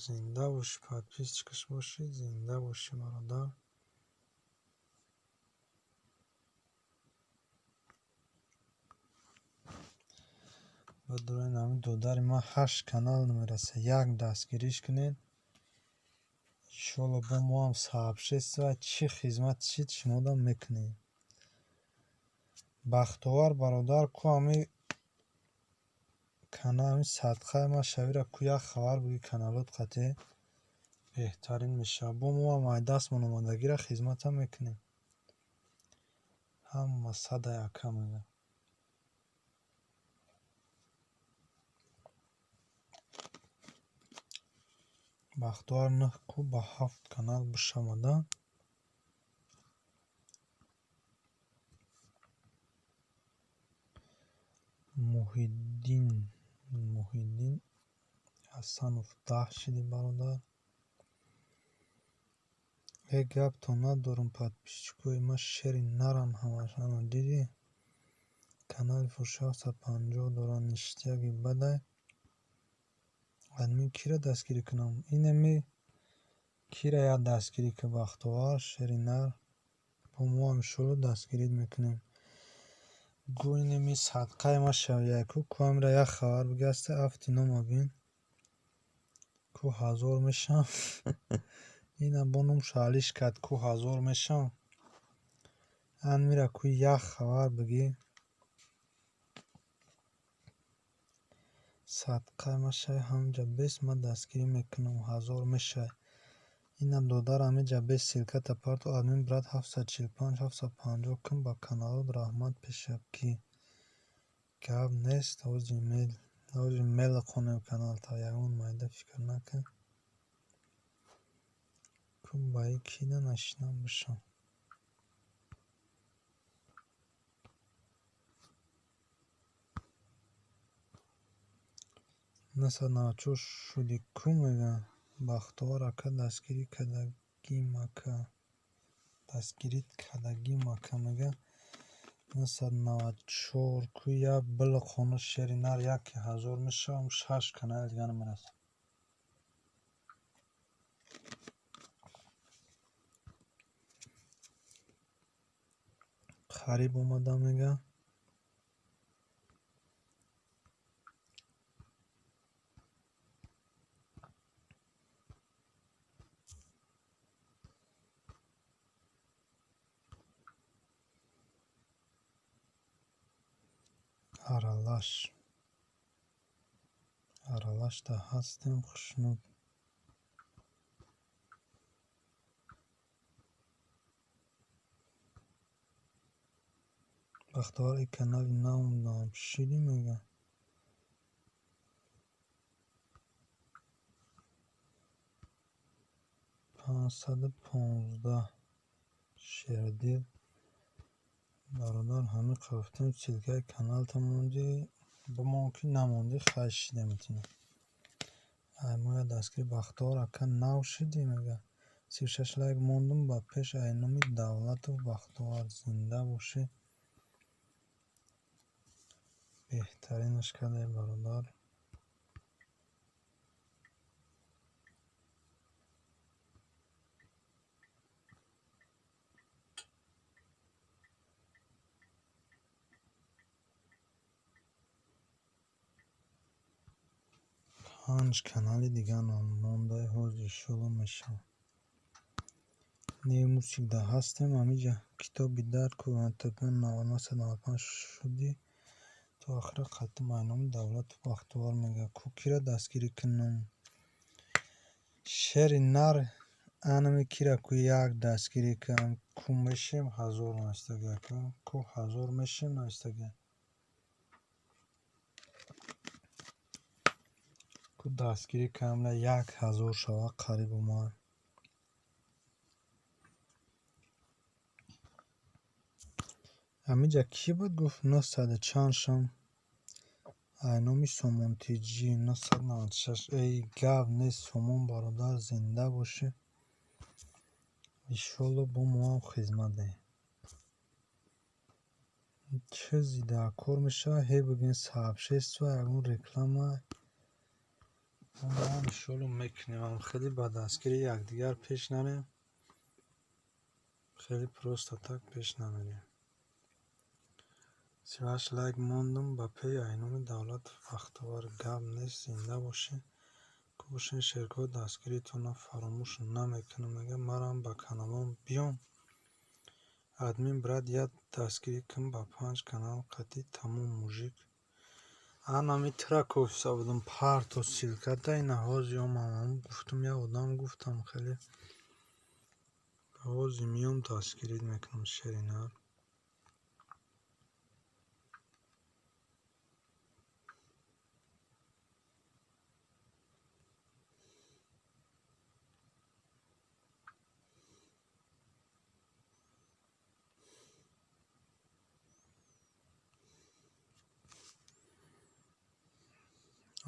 Зинда бошӣ, подписчикаш бошӣ, зинда бошӣ бародар. Бидроен ҳамин додари ман 8 канал намераса, як дастгириш кунед. Иншолло бо мо ҳам сообщество чӣ хизмат чӣ шумода мекунем. Бахтовар бародар, ку ҳами канал ҳами садқаи ма шавира ку як хабар буги каналот қатъи беҳтарин мешавад. Бо мо ҳам ай дастмон омадагиро хизмата мекунем. Ҳама сада яка мега. Бахтовар 9 ку ба 7 канал бишавада. Муҳиддин Ҳасанов 10 шиди бародар. Э гапто надорам, подписчикои ма шери наран ҳамашана дидӣ? Канали фурӯшӣ 750 доранд, ништяги бадай. Админ кира дастгирӣ кунам? Инами кира як дастгирӣ ки Бахтовар шери нар бо мо ҳам иншолло дастгирит мекунем. Гӯ инами садқаи ма шавияку ку ҳамира як хабар бигаста афти нома бин. Ку 1000 мешам. Ина бо ном шалиш кард ку 1000 мешам. Анмира ку як хабар бигӣ. Садқаи ма шави ҳамҷа бес ма дастгирӣ мекунам, 1000 мешавад. Ина додар ҳамиҷа бес ссылката парту админ брат 745 750 кун ба каналот раҳмат пешаб ки. Гап нест, ҳози мелақонем каналта, ягон майда фикр накун. Ку ба и кида нашинам бишам. Насад навчор шуди ку мега. Бахтовар ака дастгирӣ кардагим ака. Дастгирит кардагим ака мега. 994 ку як билқона шери нар 1000 мешавам, 6 канал дига намерасад. Қариб омада мега. Аралашда ҳастем, хушнуд. Бахтовар и канали навам шидӣ мега. 515 шердил бародар, ҳамин қафтем ссылкаи каналта монди, бимон ки намонди хай шида метавонем. Ай мо я дастгири Бахтовар ака нав шидӣ мега. 36 лайк мондум ба пеш ай номи Давлатов Бахтовар зинда бошӣ. Беҳтаринаш кардаи бародар. Панҷ канали дига мондаи ҳозир иншолло мешавад. Немусикда ҳастем, ҳамиҷа китоби дард ку 995 шуди то охира қатъи майноми Давлату Бахтовар мега. Ку кира дастгирӣ кунам? Шери нар анами кира ку як дастгирӣ кунам, ку мешем 1000 навистага, ку 1000 мешем навистага. Ку дастгирӣ камла 1000 шава қариб омад. Ҳамиҷа кӣ буд гуфт 900 чанд шам? Ай номи Сомон ТЖ 996. Эй гап нест Сомон бародар, зинда бошӣ. Иншолло бо моам хизмат диҳем. Чизи дар кор мешавад, ҳе бигӯем сообщество, ягон реклама. Моам иншолло мекунем. Ам хеле ба дастгирии якдигар пеш нарем. Хеле просто так пеш намерем. 38 лайк мондум ба пеи айноми Давлатов Бахтовар. Гап нест, зинда бошӣ. Кӯшен шеркҳо дастгиритонро фаромӯш намекунам. Мегӯям марам ба каналом биём. Админ брат як дастгирӣ кун ба 5 канал қатъи тамом мужик. Анами тра кофиса будам парто ссылката ина ҳози омам гуфтум як одам гуфтам хеле ҳози миём дастгирит мекунам шеринар.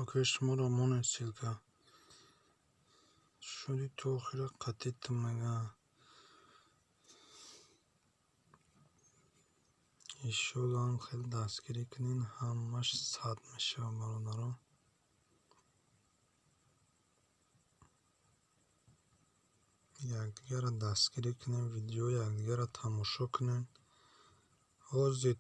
Окей, шуморо монед ссылка. Шуди то охира қатъитам мега. Иншолло ҳам хеле дастгирӣ кунед, ҳамаш сад мешавад бародарон. Якдигарро дастгирӣ кунем, видеои якдигарро тамошо кунем. Ҳози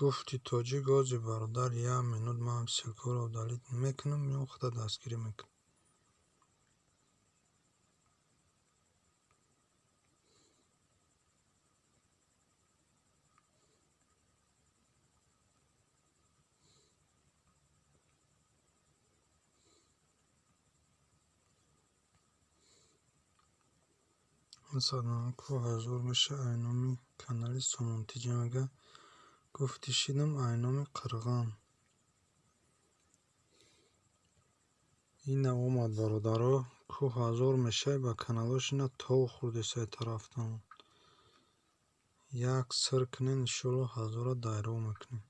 гуфти тоҷик, ҳози бародар як минут ман ссылкаро удалить мекунам, меом худа дастгирӣ мекунам. Масалан, ку ҳазор меша айноми канали Сомон ТЖ мега. Гуфти шидам айноми Қирған. Ина омад бародаро, ку ҳазор мешай ба каналош ина тов хӯрдесай тарафтон. Як сир кунен иншолло ҳазора дайро мекунем.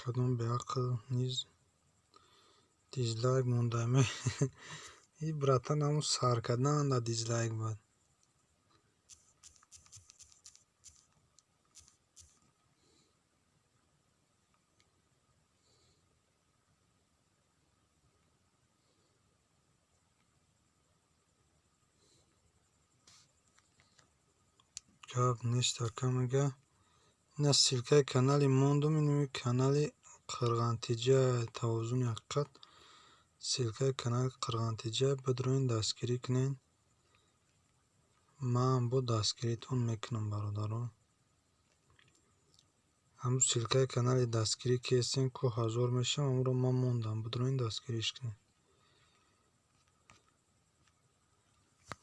Кадом беақл низ дизлайк мондаем. И братан ҳамун сар кардан да дизлайк бад. Гап нест ака мега. Ина ссылкаи канали мондум, инами канали Қирған ТЖ тавозуни ҳақиқат. Ссылкаи канали Қирған ТЖ бидроен дастгирӣ кунед. Ман бо дастгиритон мекунам бародарон. Ҳамун ссылкаи канали дастгирӣ кестем ку ҳазор мешавам, ҳамонро ман мондам, бидроен дастгириш кунед.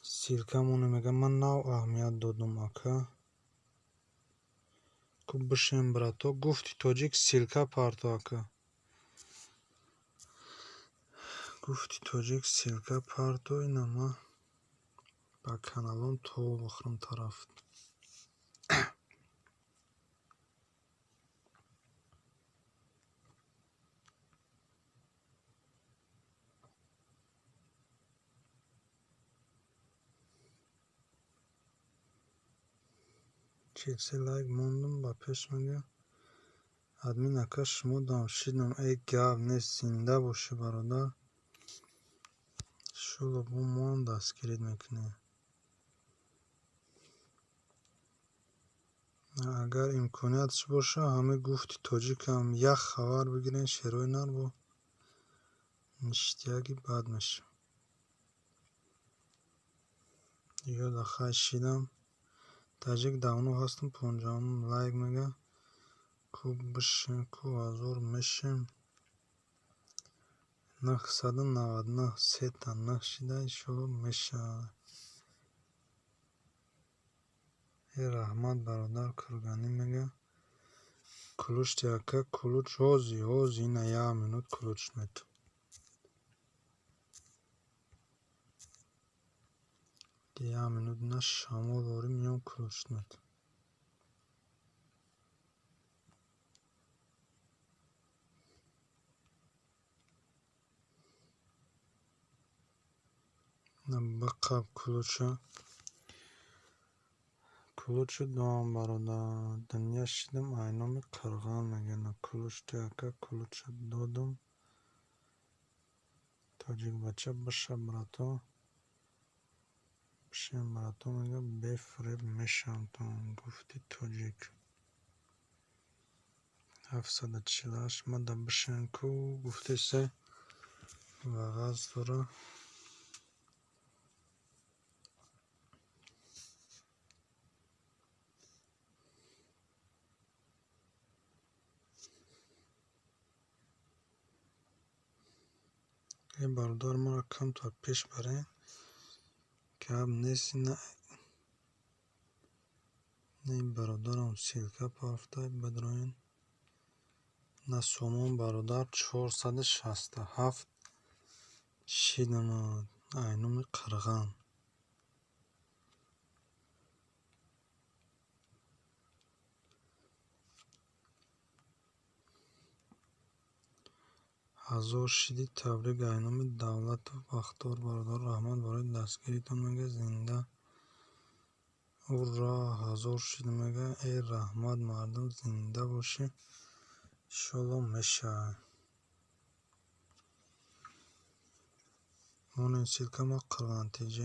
Ссылка моне мега ман нав аҳамият додум ака. Ку бишем брато, гуфти тоҷик ссылка парто ака. Гуфти тоҷик ссылка парто, ина ман ба каналом тов бихӯрам тараф. 43 лайк мондум ба пеш мега. Админ ака шумо дам шидам. Эй гап нест, зинда бошӣ бародар. Иншолло бо моам дастгирит мекунем. Агар имкониятш боша, ҳамаи гуфти тоҷикам як хабар бигирен, шерои нар бо ништияги бад мешавад. Ёда хай шидам. Таҷик давно ҳастам, 15 лайк мега. Ку бишем, ку ҳазор мешем. 999 сета нӯҳ шида иншолло мешавад. Э раҳмат бародар Курганӣ мега. Ключ ака ключ ҳози ҳози ина як минут ключ мету. Як минут ина шамол ворӣ меём ключ мету. Бақаб ключа. Ключу дом бародар. Дунё шидам айноми қирған мега. На ключ ти ака ключа додум. Тоҷикбача биша брато. Бишем брато мега бефреб мешавам гуфти тоҷик. 748 мада бишен ку гуфтесе вағаз дора. Э бародар маро камтар пеш барен. Гап нест ина ин бародарам ссылка пафтай бидроен. На сомон бародар 467 шидам айноми қирған. Ҳазор шиди табрик айноми Давлатов Бахтор бародар раҳмат барои дастгиритон мега зинда. Ура ҳазор шид мега э раҳмат мардум зинда бошӣ. Иншолло мешавад. Монен ссылка ма Қирған ТЖ.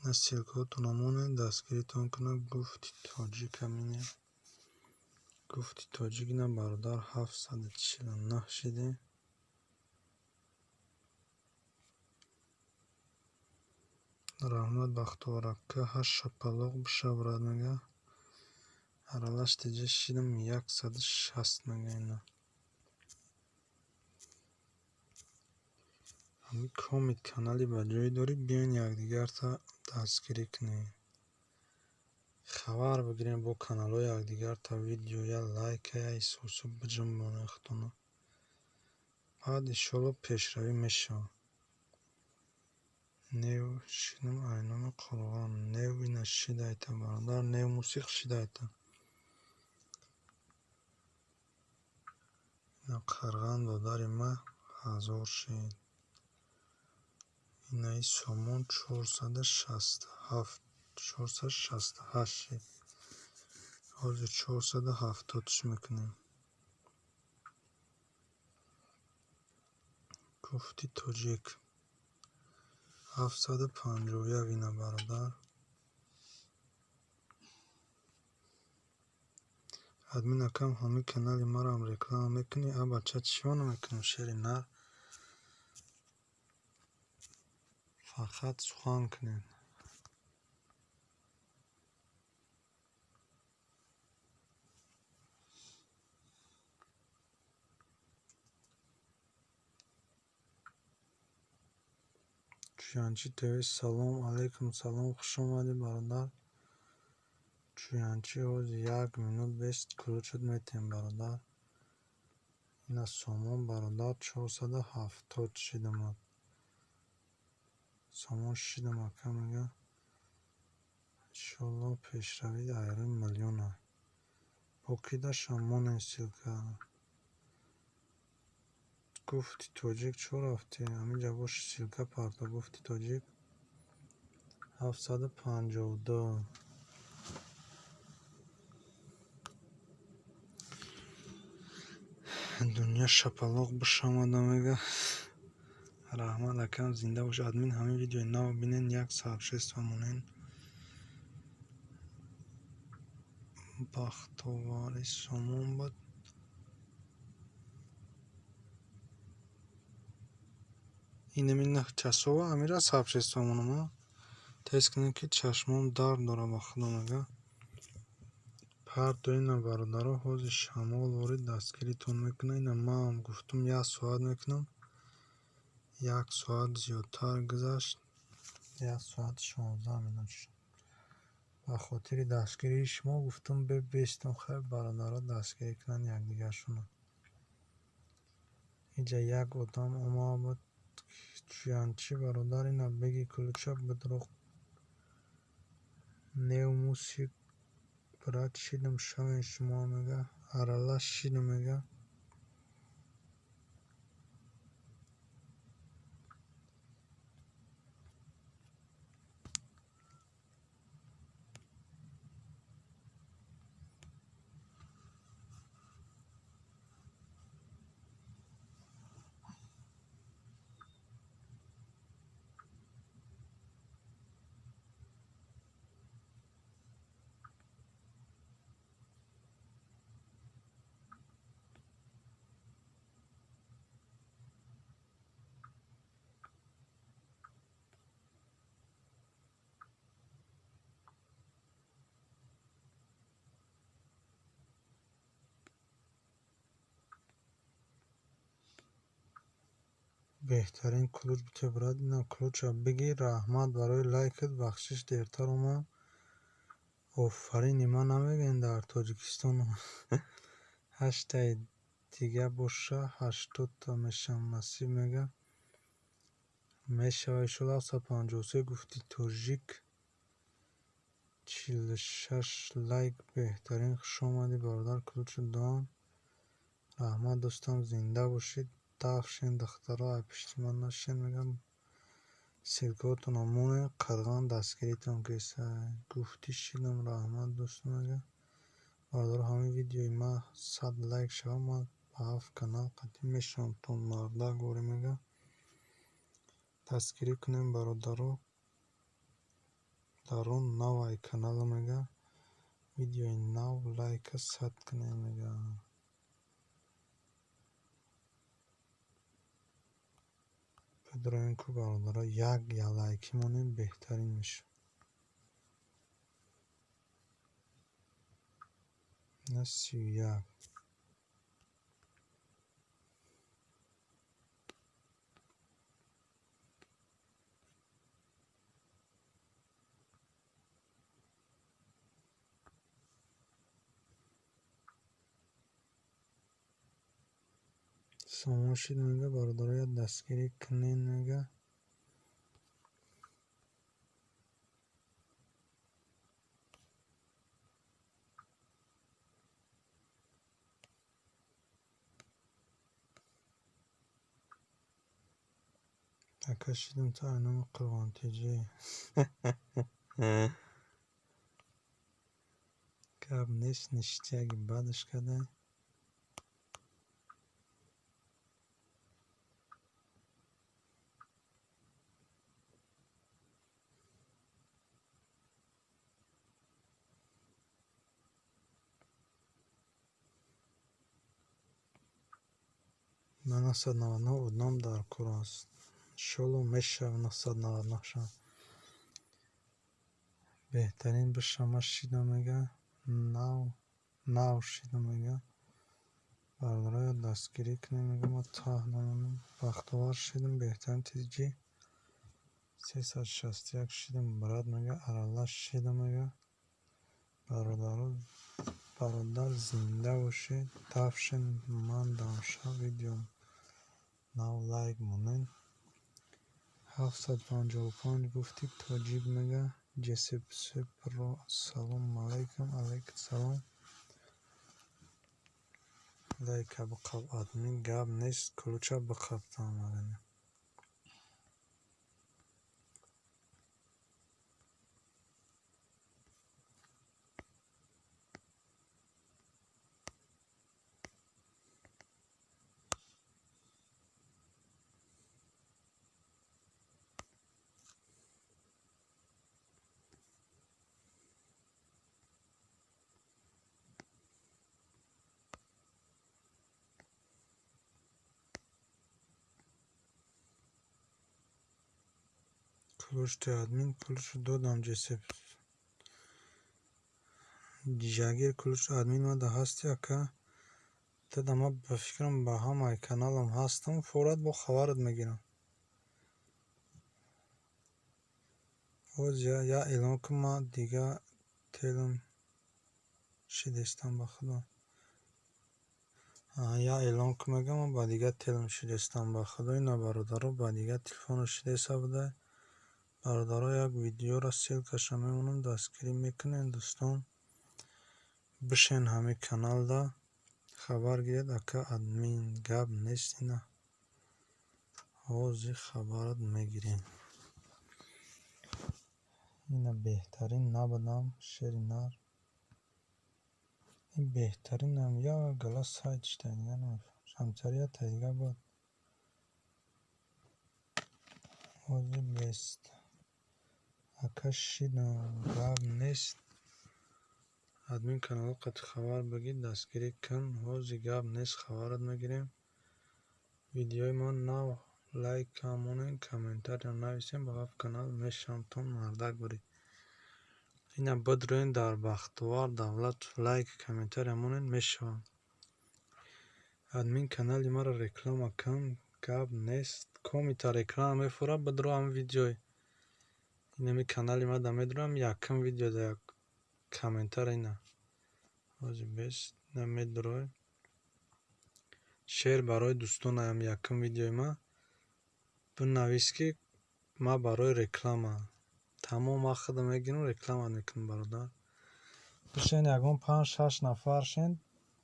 На ссылкаҳотонро монен дастгиритон кунад гуфти тоҷик ҳамине. Гуфти тоҷик ина бародар 749 шиде. Раҳмат Бахтовар ака ҳашт шапалоқ бишаврад мега. Аралаш ТЖ шидам 160 мега ина. Ҳамин комит канали ба ҷой дорӣ биёен якдигарта дастгирӣ кунем. Хабар бигирем бо каналҳои якдигарта видео я лайка я исусу биҷунбонед худтонро. Баъд иншолло пешравӣ мешавад. Нев шидам айноми Қурғон. Нев ина шидайта бародар нев мусиқ шидайта. Ина Қирған додари ма ҳазор шид. Инаи сомон 467 468 шид. Ҳозир 470 мекунем. Гуфти тоҷик. 751 ина бародар. Админ акам ҳамин канали мароам реклама мекунӣ? А бача чиё намекунам шери нар? Фақат сухан кунед. Чӯянчи ТВ салом алайкум салом хуш омадӣ бародар. Чӯянчи ҳозир як минут бест ключат метиҳем бародар. Ина сомон бародар 470 шидам. Сомон шидам ака мега. Иншолло пешравӣ айрӯи миллиона. Покидашам монен ссылка. Гуфти тоҷик чо рафтӣ? Ҳаминҷа боши ссылка парто гуфти тоҷик. 752. Дунё шапалоқ бишомада мега. Раҳмат акам зинда бош. Админ ҳамин видеои нав бинен як сообщество монен. Бахтовари сомон буд. Инами часова амира сообщество монам. Тест кунем ки чашмом дард дора ба худо мега. Парто ина бародаро ҳозир шамол ворид дастгиритон мекунад. Ина маам гуфтум як соат мекунам. Як соат зиёдтар гузашт. 1 соат 16 минут шуд. Ба хотири дастгирии шумо гуфтам бестам, хай бародаро дастгирӣ кунанд якдигаршонро. Инҷа як одам омада буд, чиянчи бародар ина беги ключа бидроқ неумусик брат шидам шавен шумо мега, аралаш шидам мега. Беҳтарин ключ бите брат, ина ключа бигир. Раҳмат барои лайкат, бахшиш дертар омад. Офарин, нима намегӯем дар Тоҷикистон. Ҳаштаи дига боша, 80та мешавам насиб мега. Мешава иншолло. 753 гуфти тоҷик. 46 лайк. Беҳтарин, хуш омадӣ бародар, ключа дом. Раҳмат дӯстам, зинда бошед. Дафшен духтаро, ай пишти ман нашен мегам. Ссылкаотонро монед, қадған дастгиритон кеса. Гуфтӣ шидам, раҳмат дӯстам мега. Бародаро, ҳамин видеои ман 100 лайк шава, ман ба 7 канал қатъӣ мешавам то мардак ворӣ мега. Дастгирӣ кунем бародаро. Дар он навай канала мега. Видеои нав лайка 100 кунем мега. Бидроем ку бародаро, як лайкӣ монем беҳтарин мешавад. На 31. Сомон шид мега, бародаро як дастгирӣ кунед мега. Ака шидам та айноми Қурғонтеҷӣ. Гап нест, ништяги бадаш карда. На 999 одам дар кор аст. Иншолло мешава 999 шава. Беҳтарин бишама шидам мега. Нав шидам мега. Бародаро дастгирӣ кунем мега, ма таҳ намонам. Бахтовар шидам, беҳтарин тиҷи. 361 шидам брат мега, аралаш шидам мега. Бародаро, бародар зинда бошед. Дафшен ман дамшав видео нав лайк монед. 755 гуфти тоҷик мега. Ҷесепсепро ассалому алайкум. Алайкум салом. Лайка биқаб админ, гап нест, ключа биқаб тамагани. Ключ ти админ, ключ додам ҷесеп. Ҷагир ключ админ мада ҳасти ака. Дада ма ба фикрам ба ҳамаи каналам ҳастам, форат бо хабарат мегирам. Боз я эълон кун, ма дига Телам шидестам ба худо. Я эълон ки мегӯям, ба дигар телам шидестам ба худо. Ина бародаро ба дигар телефоно шидеса буда. Бародаро як видеоро ссилкаша мемонам, дастгирӣ мекунем дӯстон. Бишен ҳамин каналда хабар гиред, ака админ гап нест ина. Ҳозир хабарат мегирем. Ина беҳтарин набудам шери нар. Ин беҳтаринам як гала сайт шида дига намефаҳмам. Шамсария дига буд. Ҳозир бест. Ака шидам гап нест. Админ каналҳо қати хабар бигир, дастгирӣ кун. Ҳозир гап нест, хабарат мегирем. Видеои ман нав лайк монен, комментария нависем, ба ҳафт канал мешавамтон мардак бурӣ. Ина бидроен дар Бахтовар Давлат лайк комментария монен мешавам. Админ канали маро реклама кун, гап нест. Комита реклама мефура, бидро ҳам видеои. Инами канали ма да медроам, якум видео да як комментария ина. Ҳозир бест, ина медрой. Шер барои дӯстонаям якум видеои ма. Бинавис ки ма барои реклама. Тамом ма худам мегирам, реклама мекунам бародар. Бишен ягон 5-6 нафар шен,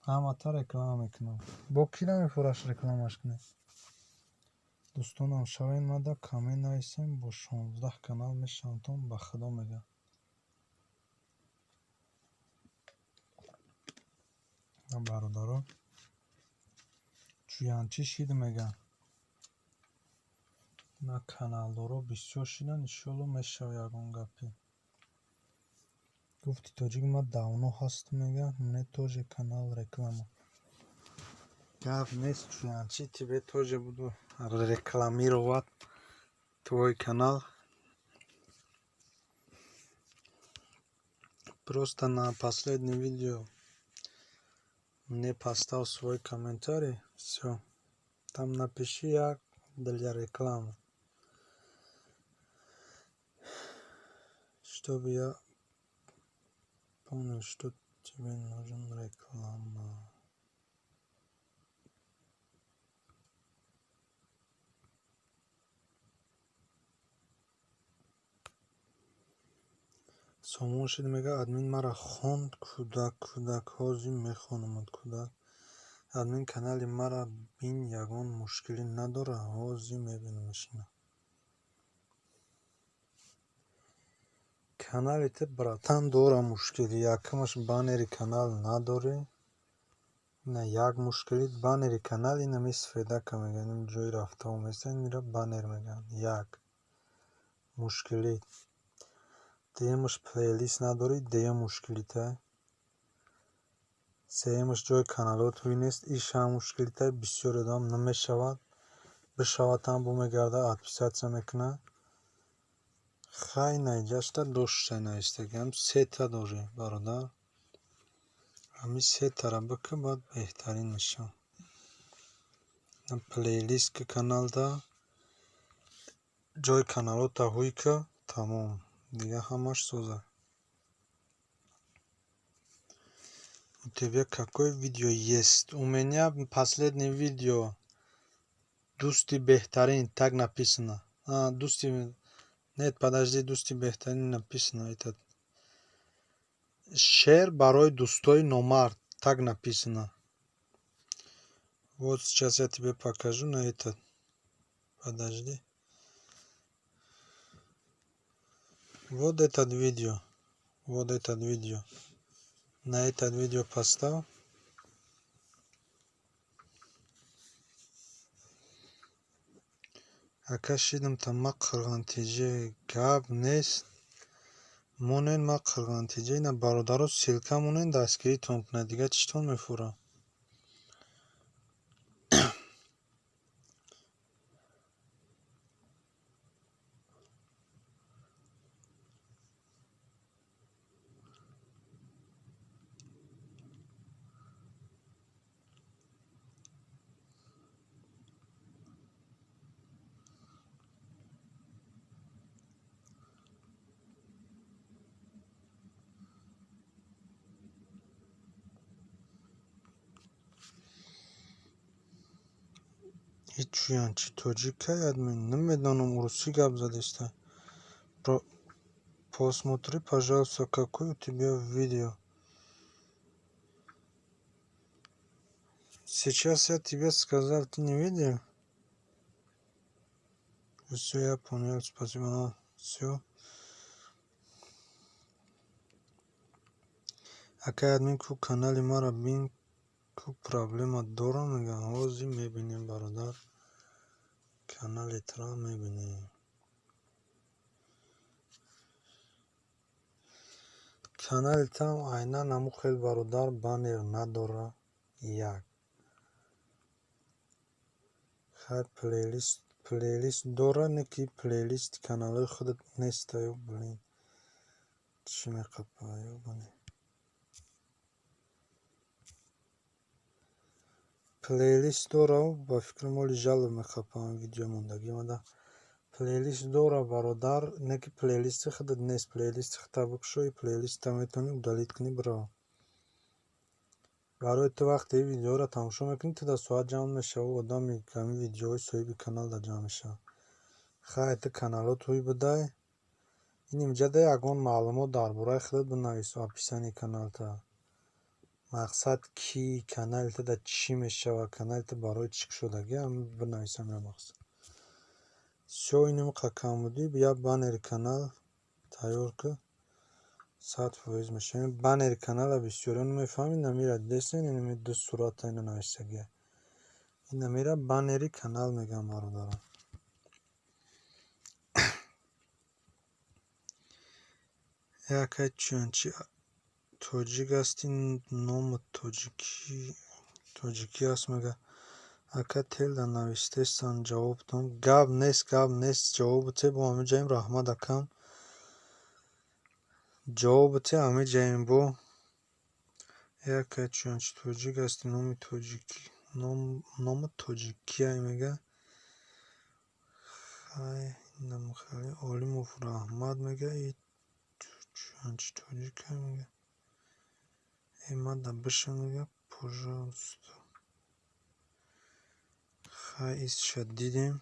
ҳамата реклама мекунам. Бо ки намефураш рекламаш кунем? Дӯстонам шавен мада коммент нависем, бо 16 канал мешавамтон ба худо мегӯям. Бародаро чӯянчӣ шид мегӯям. На каналдоро бисёр шидан, иншоалло мешава ягон гапе. Гуфти тоҷик ма давно ҳаст мегӯям, мне тоже канал реклама. Гап нест, чӯянчӣ тебе тоже буду рекламировать твой канал. Просто на последнем видео мне поставь свой комментарий, всё. Там напиши я для рекламы, чтобы я понял, что тебе нужен реклама. Сомон шид мега админ мара хонд, кӯдак, кӯдак, ҳозир мехонамад кӯдак. Админ канали мара бин, ягон мушкилӣ надора, ҳозир мебинамаш ина. Канали ту братан дора мушкилӣ. Якумаш баннери канал надорӣ. Ина як мушкилӣ баннери канал ина мисфедака мегӯянд, ин ҷои рафтао местанд, инро баннер мегӯянд. Як мушкилӣ. Дуюмаш плейлист надорӣ, дуюм мушкилитай. Сеюмаш ҷои каналҳо туй нест, иш ҳам мушкилитай, бисёр одам намешавад. Бишавад ҳам бу мегарда, отписаться мекунад. Хай наиҷашта дошта наистагиам, сета дорӣ бародар. Ҳамин сетара бикун, баъд беҳтарин мешавад. Плейлист ки каналда, ҷои каналҳота ҳуй ки, тамом. Дигар ҳамаш соза. У тебя какое видео есть? У меня последнее видео Дӯсти беҳтарин, так написано. А, дӯсти... Нет, подожди, дӯсти беҳтарин написано этот. Шер барои дӯстои номард, так написано. Вот сейчас я тебе покажу на этот. Подожди. Вот этот видео. Вот этот видео. На этот видео поставь. Ака шидам та ма қирғантиҷе гап нест. Монен ма қирғантиҷе ина бародаро ссилка монен дастгиритон кунад, дига читон мефурам. Ичуян чи тоҷикай админ? Намедонам, урусӣ гап задеста. Посмотри, пожалуйста, какой у тебя видео. Сейчас я тебе сказал, ты не видел? Всё, я понял, спасибо. Всё. Акай админ, ку канали маро бин, ку проблема дорам, мегӯям. Ҳозир мебинем, бародар. Канали тра мебинем. Канали там айнан ҳамун хел, бародар, баннер надора. Як. Хай, плейлист дора, не ки плейлисти каналҳои худат нестаю, блин. Чӣ меқапа, ёбани. Плейлист дора, ба фикрам оли жалоб меқапам видео мондагӣ омада. Плейлист дора, бародар, не ки плейлисти худат нест. Плейлисти худта бикушои, плейлистта метавонӣ удалить кунӣ, бирав. Барои ту вақте ин видеоро тамошо мекунӣ, ту дар соат ҷамъ мешавӣ, одами ҳамин видеоҳои соҳиби каналда ҷамъ мешавад. Хай, ту каналҳо туй бидай. Ин инҷада ягон маълумот дар бораи худат бинавис, описании каналта. Мақсад ки канали ту дар чӣ мешавад, канали ту барои чӣ кушодагӣ, ҳамин бинавис ҳамин мақсад. Всё, инам камбудӣ, як баннери канал тайёр кун, 100% мешавад. Баннери канала бисёриён мефаҳмед, намира дидесен, инами ду сурата ина нависагия. Ин намира баннери канал мегӯям, бародарон. Якай чунчи тоҷик ҳастӣ, номи тоҷикӣ аст, мега. Ака телда навистесан ҷавобтон. Гап нест, гап нест, ҷавобу те бо ҳамин ҷаем, раҳмат акам. Ҷавобу те ҳамин ҷаем бо. Якай чунчи тоҷик ҳастӣ, номи тоҷикӣ, номи тоҷикия мега. Хай, намхали Олимов раҳмат мега. И чунчи тоҷика мега. Э, мада бишин мега, пожалуйста. Хай, изша дидем.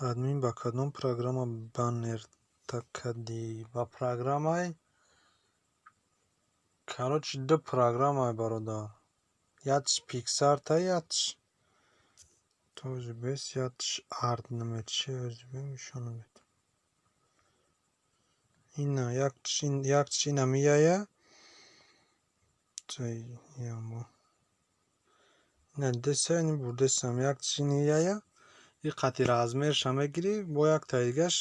Админ, ба кадом программа баннер такадӣ? Ба программаи, короче, ду программаи, бародар. Якш PicsArt, якш тоже бес, якш Art намечи, озибе нишонам бед. Ина якш ина мияя. Ямбо. Ина деса, ини бурдесам, якш ини яя. И қати размерша мегирӣ, бо як таигаш.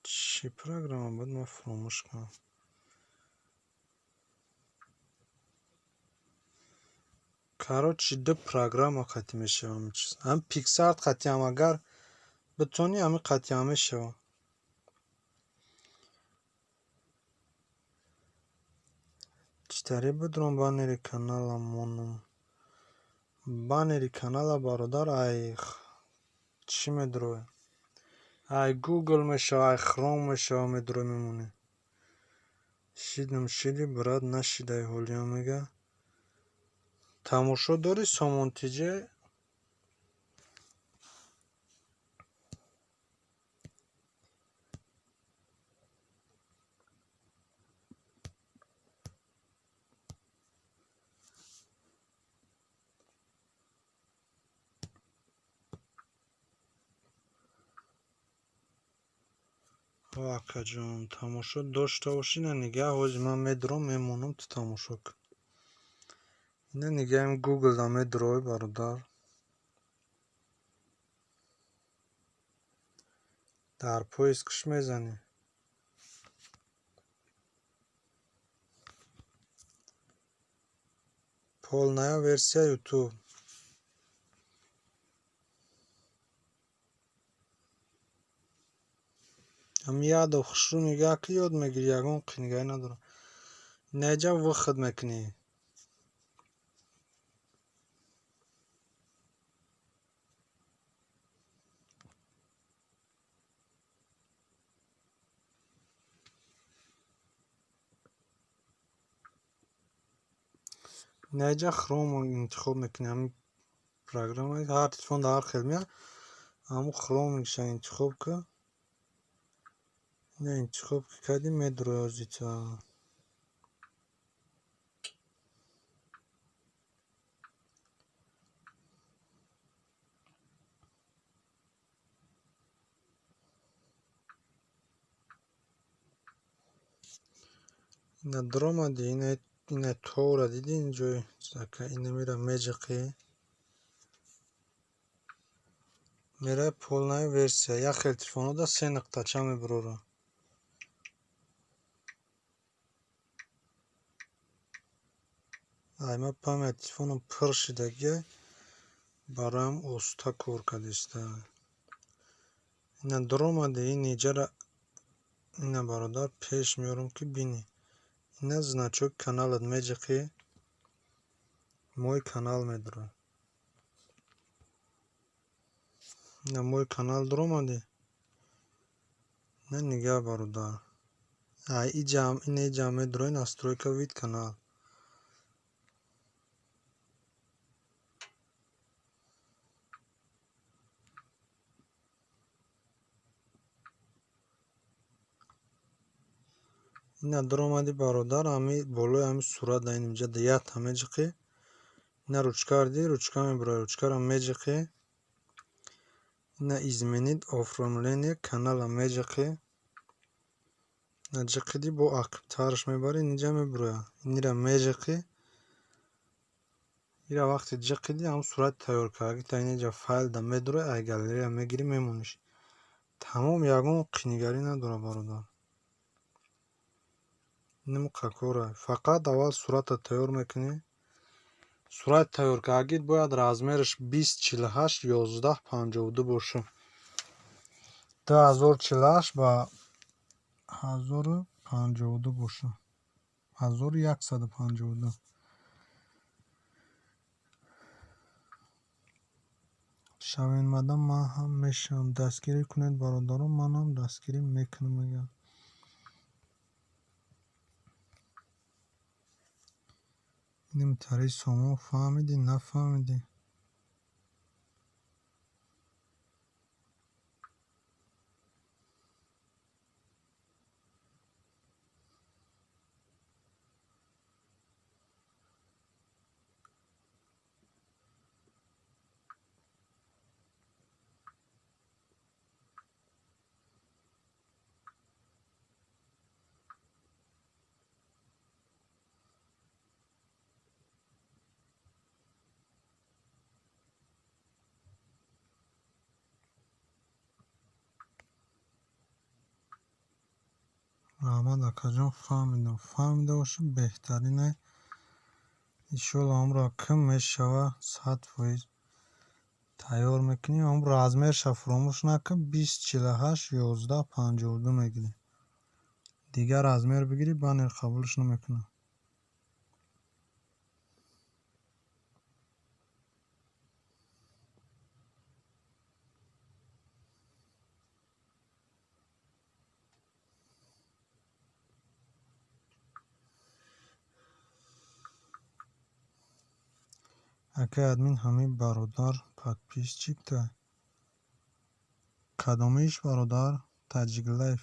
Чӣ программа буд, ман фуромӯш кардам. Короче, ду программа қати мешавад ҳамин чиз. Ҳам PicsArt қатиам агар битонӣ, ҳамин қатиам мешавад. Чӣ тариқ бидром баннери канала монум? Баннери канала, бародар, ай чӣ медрояд? Ай Google мешавад, ай Chrome мешавад, медрои мемонӣ. Шидам шиди, брат, нашидай ҳолиам, мега. Тамошо дорӣ Сомон ТЖ? Акаҷон, тамошо дошта бошӣ, ина нигаҳ, ҳозир ман медурам, мемонам, ту тамошо кун. Ина нигаҳем, Google-да медурой, бародар. Дар поискш мезанӣ. Полная версия YouTube. Ҳам ядо хушрӯ нигаҳ ки ёд мегирӣ, ягон қинигаҳӣ надорад. Наҷа выход мекунӣ. Наҷа Chrome интихоб мекунӣ, ҳамин Программа ҳар телефон дар ҳар хел меяд. Ҳамун хромингша интихоб кун. Ина интихоб ки кардӣ, медурои озита. Ина дуромадӣ, ина тора дидӣ инҷои чизака, ина мера меҷиқӣ. Мерай полная версия. Як хел телефонҳода се нуқтача мебурора. Ай ма память телефоном пур шидагиай, бароям оста кор кардиста. Ина дуромадӣ, ин иҷара ина бародар пеш меорам ки бинӣ. Ина значок каналат меҷиқӣ, мой канал медурад. Ина мой канал дуромадӣ. Ина нигаҳ бародар. Ай иҷам, ина иҷам медурои настройка вид канал. Ина дуромадӣ бародар, ҳами болои ҳами сурат дар ин инҷа якта меҷиқӣ. Ина ручкаро дидӣ, ручка мебурояд, ручкаро меҷиқӣ. Ина изменить оформление канала меҷиқӣ. Ина ҷиқидӣ, бо ақибтараш мебарӣ, инҷа мебурояд. Инира меҷиқӣ. Ира вақте ҷиқидӣ, ҳамун сурати тайёр кардагӣ та инҷа файлда медурояд, ай галерея мегирӣ, мемониш. Тамом, ягон қинигарӣ надорад бародар. Инам какора. Фақат аввал сурата тайёр мекунӣ. Сурати тайёр кардагит бояд размераш 2048 1152 бошад. 2048 ба 1052 бошад. 1152. Шавед мадам, ман ҳам мешавам. Дастгирӣ кунед бародарон, ман ҳам дастгирӣ мекунам мегӯям. Инам тари сомон фаҳмидӣ, нафаҳмидӣ? Раҳмат акаҷон, фаҳмидам. Фаҳмида бошӣ беҳтарине. Иншоалло ҳамро ким мешава 100% тайёр мекунӣ. Ҳам размерша фуромӯш накун, 2048 1152 мегирӣ. Дигар размер бигирӣ, баннер қабулш намекунад. Акай админ ҳамин бародар подписчик та. Кадомиш бародар? Таҷик лайф.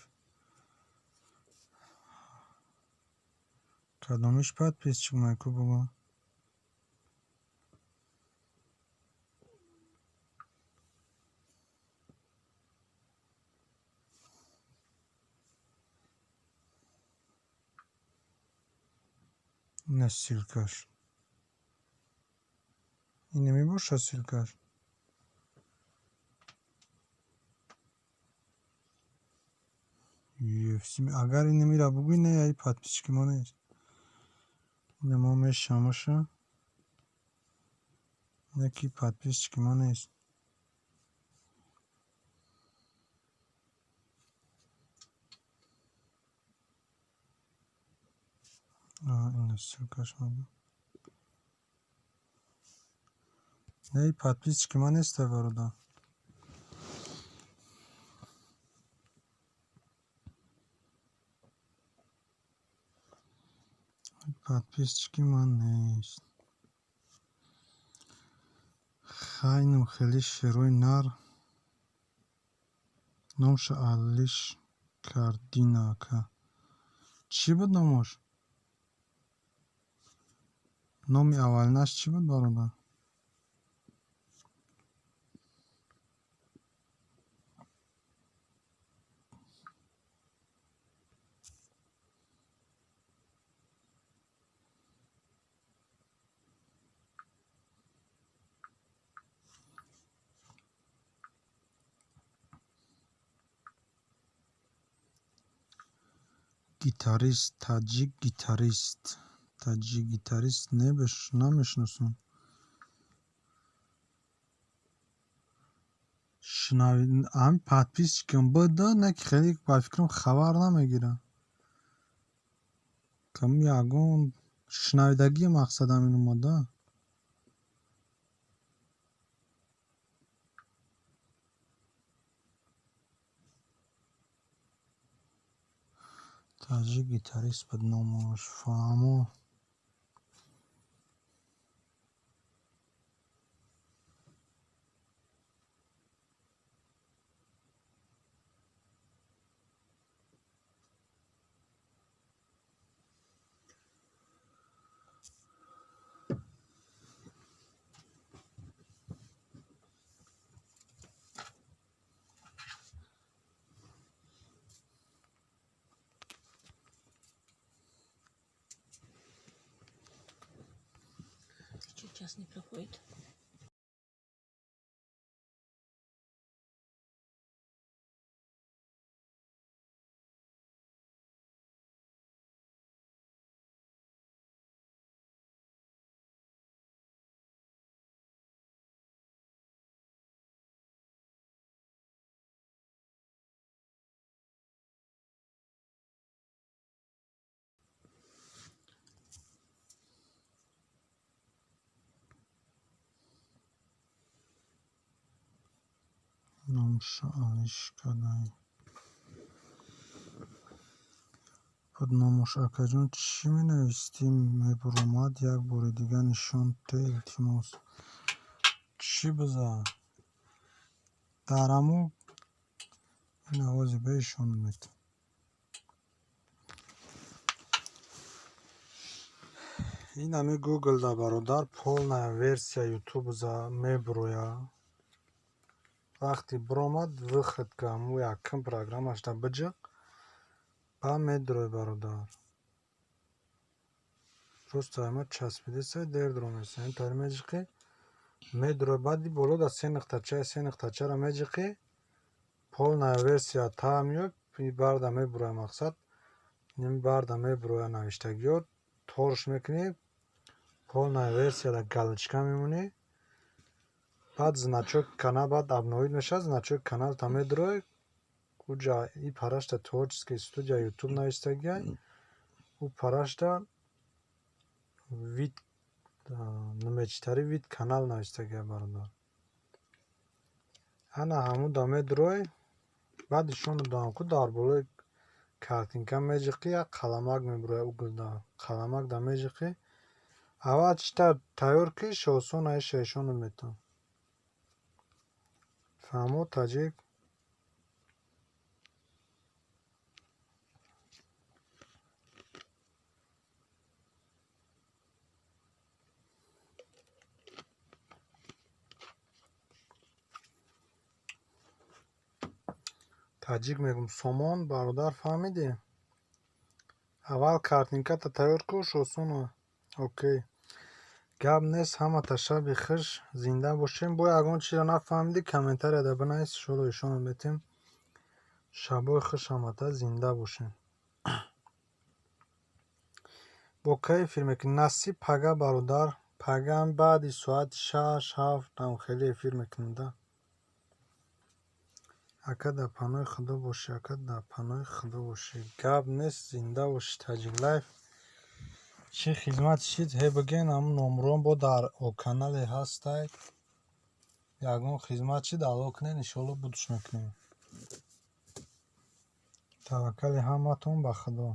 Кадомиш подписчик майку бугу? Ина ссылкаш. Ин намебошад ссылкаш? UFC. Агар ин намира бугӯй, не, ай подписчики мо нест. Ина мо мешамаша. Яки подписчики мо нест. Ина ссылкаш мегӯ. Не, подписчики мо нест, бародар. Подписчики ман нест. Хайнам хеле шерои нар номша алиш кардина ака. Чӣ буд номаш? Номи аввалинаш чӣ буд, бародар? Гитарист, таҷик гитарист. Таҷик гитарист намешиносам. Ҳамин подписчикам буда, не ки хеле ба фикрам хабар намегирам. Кам ягон шунавидагӣ мақсадам ин омада. Таҷик гитарист буд номаш. Фаҳмо. Час не проходит. Номша алиш кадай. Буд номуш акаҷон чӣ менавистӣ мебуромад як бори дига нишон те илтимос. Чӣ биза? Дар ҳаму ин овози беишон мет. Ин ҳами Google да бародар полная версия YouTube за мебуроя. Вақти биромад выход ка ҳаму якум программашда биҷиқ ба медурой бародар. Просто ҳама часпидесай дер дуромеса. Ин тари меҷиқӣ медурой баъди боло да се нуқтача се нуқтачаро меҷиқӣ полная версия та меёд барда мебуроя мақсад ин барда мебуроя навиштагиё торш мекунӣ полная версияда галочка мемонӣ. Баъд значок канал баъд обновид мешавад значок канал та медурой уҷа и парашта творческая студия YouTube навистагиай у парашта вид намечитари вид канал навистагиай бародар. Ана ҳамуда медурой баъд ишон додам ку дар болои картинка меҷиқӣ як қаламак мебурояд углда қаламак да меҷиқӣ аввал чита тайёр ки шосон аиша ишонат метавон. Фаҳмо таҷик? Таҷик мегум сомон бародар фаҳмидӣ? Аввал картинката тайёр ку шосона. Окей. Гап нест, ҳамата шаби хуш, зинда бошем. Бо ягон чизро нафаҳмидӣ комментарияда бинавис, иншоалло ишонат метем. Шабои хуш ҳамата, зинда бошем. Бо кай эфир мекунӣ? Насиб пага бародар. Пага баъди соати 6-7 там хеле эфир мекунем да. Ака дар паноҳи Худо бошӣ, ака дар паноҳи Худо бошӣ. Гап нест, зинда бошӣ Таҷик Лайф. Чӣ хизмат шид ҳе биген ҳамун номрон бо дар канале ҳастай. Ягон хизмат шид алло кунед иншоалло будуш мекунем. Таваккали ҳаматон ба Худо.